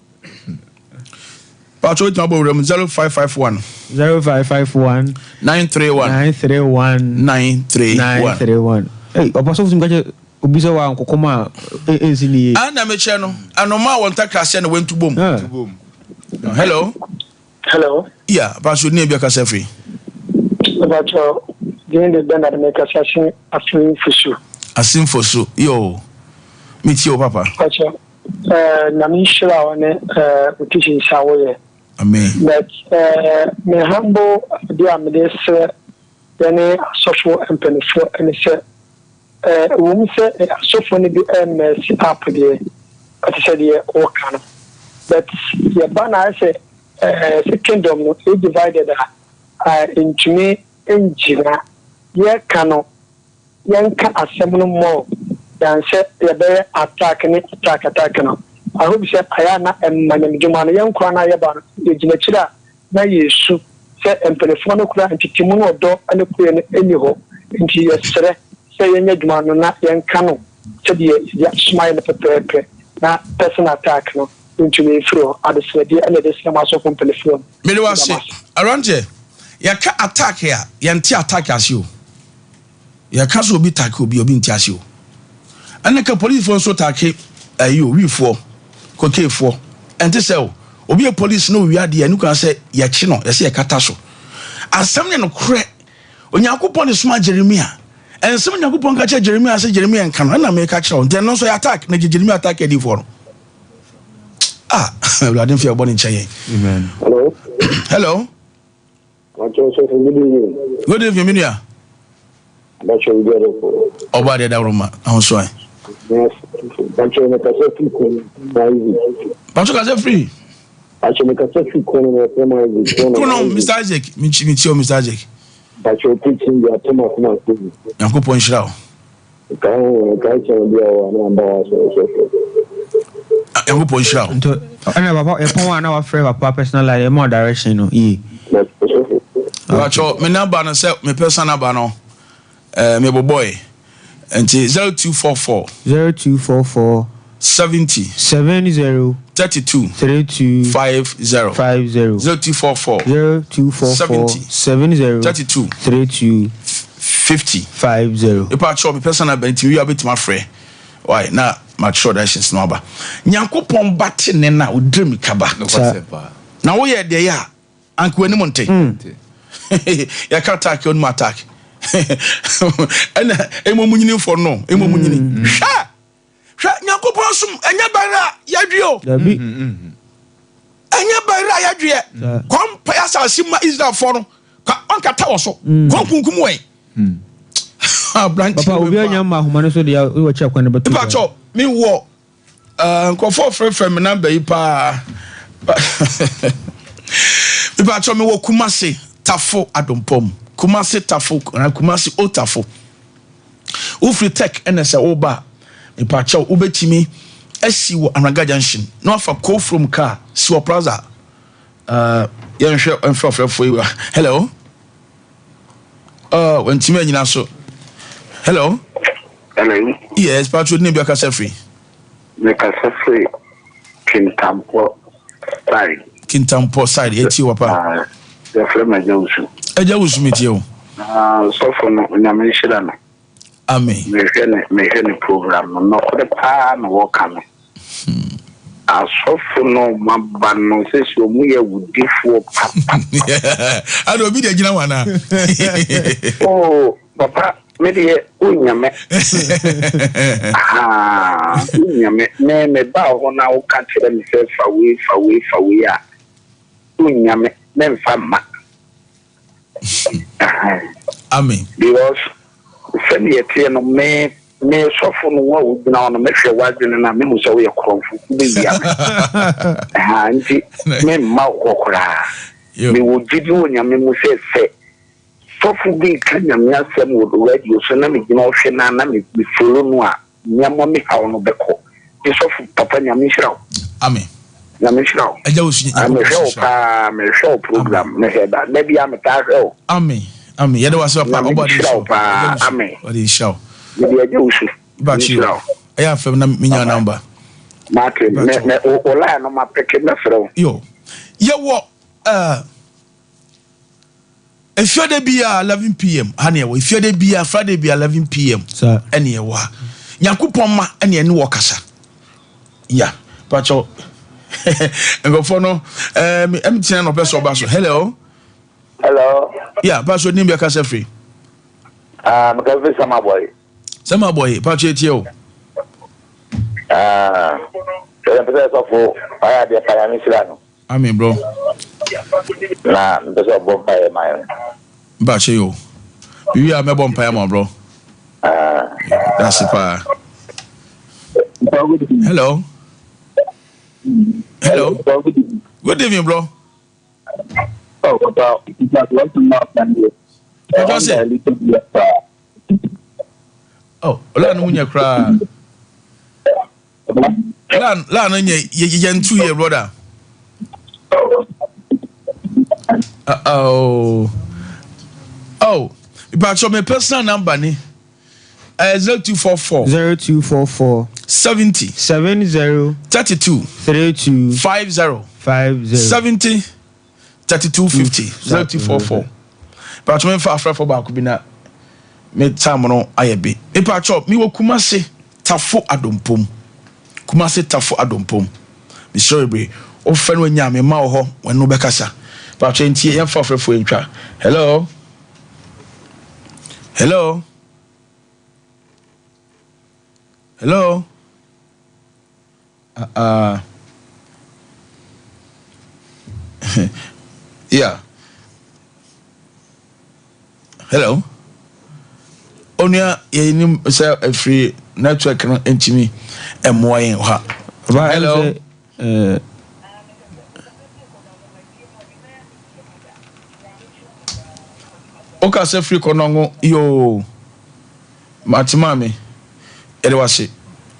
Pacho wetin abɔ wura mu 0551 0551 931 931 931. 931. Hey, papa sɔfo tumi ka kyerɛ obi sɛ wa nkɔkɔm a ɛnsi ne yie. Ana mekyerɛ no anoma a wɔn ntakra aseɛ na wɔntu bom. Ah. Boom. Hello. Hello. Yeah, Pacho ni ebi akasa firi. Mepakyɛ din de Bernard mekasa se afei fosu. Asimfo so. Yo. Metie o papa. Mepakyɛ Nyame nhyira wo ne wo teachings a woyɛ. Amen. But me humble adeɛ a mede srɛ yɛne asɔfo mpanimfoɔ ne sɛ ɛwɔ mu sɛ asɔfoɔ no bi mess up deɛ ɛte sɛ deɛ wɔka no, but yɛba na ayɛ sɛ sɛ kingdom no ɛyɛ divided a ntumi ngyina. Yɛka no yɛnka asɛm no more. Than sɛ yɛbɛyɛ attack ne attack attack no. I hope sɛ ayɛ a na ɛmma nyamedwuma no yɛn nkoraa no a yɛba no yɛgyina akyire a na yɛresu sɛ mpaninfoɔ no koraa ntetemu ne ɔdɔ ne koyɛ no nni hɔ nti yɛsrɛ sɛ yɛnyɛ adwuma no na yɛnka no sɛdeɛ yɛde asoma yɛn no pɛpɛɛpɛ na person attack no ntumi mfiri hɔ. Adesrɛdeɛ na yɛde srɛ mo asɔfo mpaninfoɔ no. Mede wo Meda ase. mo ase. Aberanteɛ, yɛka attack a, yɛnte attack ase o. Yɛka sɛ obi take obi a, obi nte ase o. Ɛna ka polisifoɔ nso take ayi o, wifoɔ, kokeefoɔ. Ɛnte sɛ o. Obi yɛ polisi na owia adeɛ a, ɛno kura sɛ yɛkye no, yɛsɛ yɛkata so. Asɛm ne nokorɛ. Onyankopɔn de soma Jeremia. Ɛnsɛm Onyankopɔn ka kyerɛ Jeremia sɛ Jeremia nka no, ɛna meka kyerɛ wo. Nti ɛno nso yɛ attack, na Jeremia attack adiyifoɔ no. Ah, Awurade mfe a ɛbɔ ne nkyɛn yɛn. Amen. Hello. Hello. Pacho sɔfo good evening. Good evening mi nua. Pacho obi adɔfo. Ɔba adeɛ dawuro ma ahosuo ayi. Yes. Pacho mi kasa firi kɔn Isaac. Pacho kasa firi. Pacho mi kasa firi kɔn na ɛfɛ mu Isaac. Kono Mr Isaac mi ti mi ti o Mr Isaac. Pacho preaching di ato ma kuma so. Nyankopɔn nhyira o. Nkae ho nkae kyɛn bi a wɔ na amba wa sɔrɔ sɔfo. Nyankopɔn nhyira wo. Nti ɛna papa yɛpɔn a na wafrɛ papa personal line ɛma direction no yie. Pacho me number no sɛ me personal number no eh, me bobɔe nti 0244 0244 70 70 32 32 50 50 0244 0244 70 70 32 32 50 50. Mepa kyɛw mepɛ sɛ na bɛn nti wia bɛtumi afrɛ why na matwerɛ directions no aba Nyankopɔn ba te ne na ɔdiri mika ba na woyɛ deɛ yɛ a anka w'anim nte yɛka attack onim attack ɛna ɛmɔ mu nyinifoɔ no ɛmɔ mu nyini hwɛ Hwɛ, Nyankopɔn som ɛnyɛ bɛrɛ a yɛdwe o. Dabi. Ɛnyɛ bɛrɛ a yɛdweɛ. Kɔn mpae asase ma Israelfoɔ no. Ka ɔnkata wɔ so. Kɔn kunkum wɔn. Aberante Papa, obi anya mma ahoma no so deɛ wɔ kyerɛ kwan no bɛto. Nipa kyɛw, mi wɔ nkurɔfoɔ frɛfrɛ me namba yi paa. Nipa kyɛw, mi wɔ Kumasi Tafo Adompom. Kumasi Tafo, Kumasi Otafo. Wofiri Tech ɛna sɛ woba a, mepakyɛw wobɛtumi asi wɔ Anraga Junction na wafa Kofrom car si wɔ Plaza. Uh, yɛnhwɛ mfrɛ ɔfrɛfoɔ yi wa. Hello? Uh, wantumi anyina so. Hello? Hello? Yes, patro ne bi akasa firi. Mekasa firi Kintampo side. Kintampo side, yɛtie wɔ pa. Ah, yɛfrɛ me Agya Wusu. Agya Wusu metie o. Ah, sɔfo no, Onyame nhyira no. Amen. Mehwɛ ne mehwɛ ne program no, nɔkorɛ paa na wɔka no. Asɔfo no maba no sɛsi ɔmo yɛ awudifoɔ papa. Ada obi de gyina hɔ anaa? Oh, papa, Me deɛ wonnya me Ahaa wonnya me Me me baa hɔ na woka kyerɛ me sɛ fa wei fa wei fa wei a wonnya me memfa mma Ahaa Amen. Because sɛdeɛ ɛteɛ no me me sɔfo no wo a wogyina hɔ no mehwɛ w'adwene no a mehu sɛ woyɛ korɔmfo wobɛwia me Ahaa nti memma wo hɔ koraa Mewɔ gyidi wɔ Nyame mu sɛ sɛ Sɔfo bi reka Nyame asɛm wɔ radio so na me gyina hɔ hwɛ no a na me me follow no a nneɛma me haw no bɛkɔ. Nti sɔfo papa Nyame nhyira wo. Amen. Nyame nhyira wo. Agya wo su Ah, Nyankopɔn mehwɛ wo nhyira wo. paa, mehwɛ wo program, mehwɛ da, da biara metaa hwɛ wo. Amen. Amen. Yɛda wo ase papa. Nyame Ɔbɔ ade nhyira nhyira wo wo. paa. Agya wo su. Amen. Ɔde nhyira wo. Mede agya wo su. Ba Nyame kyi nhyira wo. Ɛyɛ afɛm na menya Bye bye. number. Mate, Ba me kyi. me wo wo line no mapeke mɛfrɛ wo. Yo. Yɛwɔ uh, Efiada biara 11 pm ha ne ɛwɔ efiada biara Friday biara 11 pm ɛne ɛwɔ ha Nyankopɔn ma ɛne ɛne wɔ kasa ya pakyɛw nkurɔfoɔ no ɛɛm ɛm na ɔpɛ sɛ ɔba so hello hello ya pakyɛw nim bi akasa firi ah meka firi sama boy sama boy pakyɛw etie o ah sɛ mpɛ sɛ sɔfo ɔyɛ adeɛ pa nyame nhyira no Amen bro. Na mepɛ sɛ ɔbɔ mpaeɛ ma yɛn. Mpakyɛ yo. Mewie a mɛbɔ mpaeɛ ama bro. Ah. Dase paa. Hello. Hello. Good evening bro. Oh, papa, Papa se. Oh, line no mu nyɛ koraa. Line line no nyɛ yɛn tu yɛ brother. Uh oh. Oh, ìpàtɔ mi personal number ni. 0244. 0244. 70. 70. 32. 32. 50. 50. 70. 32 50. 0244. Ìpàtɔ mi nfa afrɛfo baako bi na me time no ayɛ bi. Ìpàtɔ mi wɔ Kumasi Tafo Adompom. Kumasi Tafo Adompom. Mesrɛ bebree. Wofɛ no anya me ma wɔ hɔ wɔn no bɛkasa. Ìpàtɔ nti yɛn fa afrɛfo ntwa. Hello. Hello. Hello. Yeah. Hello. Onua yɛnim sɛ ɛfiri network no ntumi mmoa yɛn ha. Hello. Woka sɛ firi kɔnɔngo yoo. Mate maame, yɛde wase.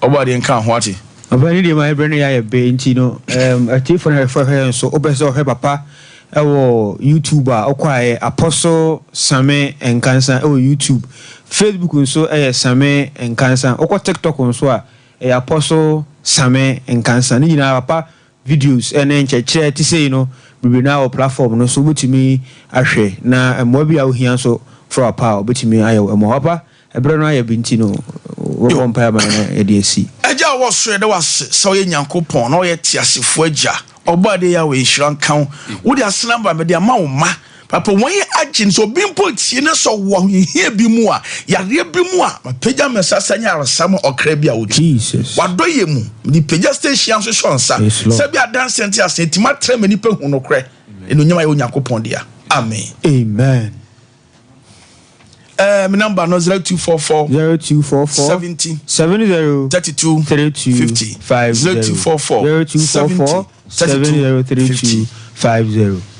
Ɔbɔ adeɛ nka ho ate. Ɔbɛn ne deɛ ma ɛbrɛ no yɛ ayɛ bɛ nti no atiefo no hwɛfo hwɛ nso wopɛ sɛ ɔhwɛ papa ɛwɔ YouTube a ɔkɔ a ɛyɛ Apostle Same Nkansa ɛwɔ YouTube. Facebook nso ɛyɛ Same Nkansa. Wokɔ TikTok nso a ɛyɛ Apostle Same Nkansa. Ne nyinaa papa videos ne nkyerɛkyerɛ te sei no bebree no ara wɔ platform no so wobɛtumi ahwɛ na mmoa bi a wohia nso frɛ papa a ɔbɛtumi ayɛ wo mmoa. Papa, ɛberɛ no ayɛ bi nti no wobɛbɔ mpaeɛ ama yɛn na yɛde asi. Agya a ɔwɔ soro yɛda wo ase sɛ woyɛ Nyankopɔn na woyɛ teasefoɔ Agya. Ɔbɔadeɛ Yahweh nhyira nka wo. Wode asena aba mede ama wo mma. Papa wɔn agye no sɛ obi mpo tie na sɛ ɔwɔ ahohiahia bi mu a, yareɛ bi mu a, mapagya me nsa sɛ nyɛ aresa ma ɔkra bi a ɔdi. Jesus. Wadɔ yɛ mu. Mede pagya station nso hyɛ nsa. Yes, Lord. Sɛ bi adanseɛ nte aseɛ nti matrɛ ma nnipa hu nokorɛ. Ɛnuonyam ayɛ Onyankopɔn dea. Amen. Amen. Me number no 0244 0244 70 70 32 32 50 50 0244 0244 70 32 70 32 50. 50.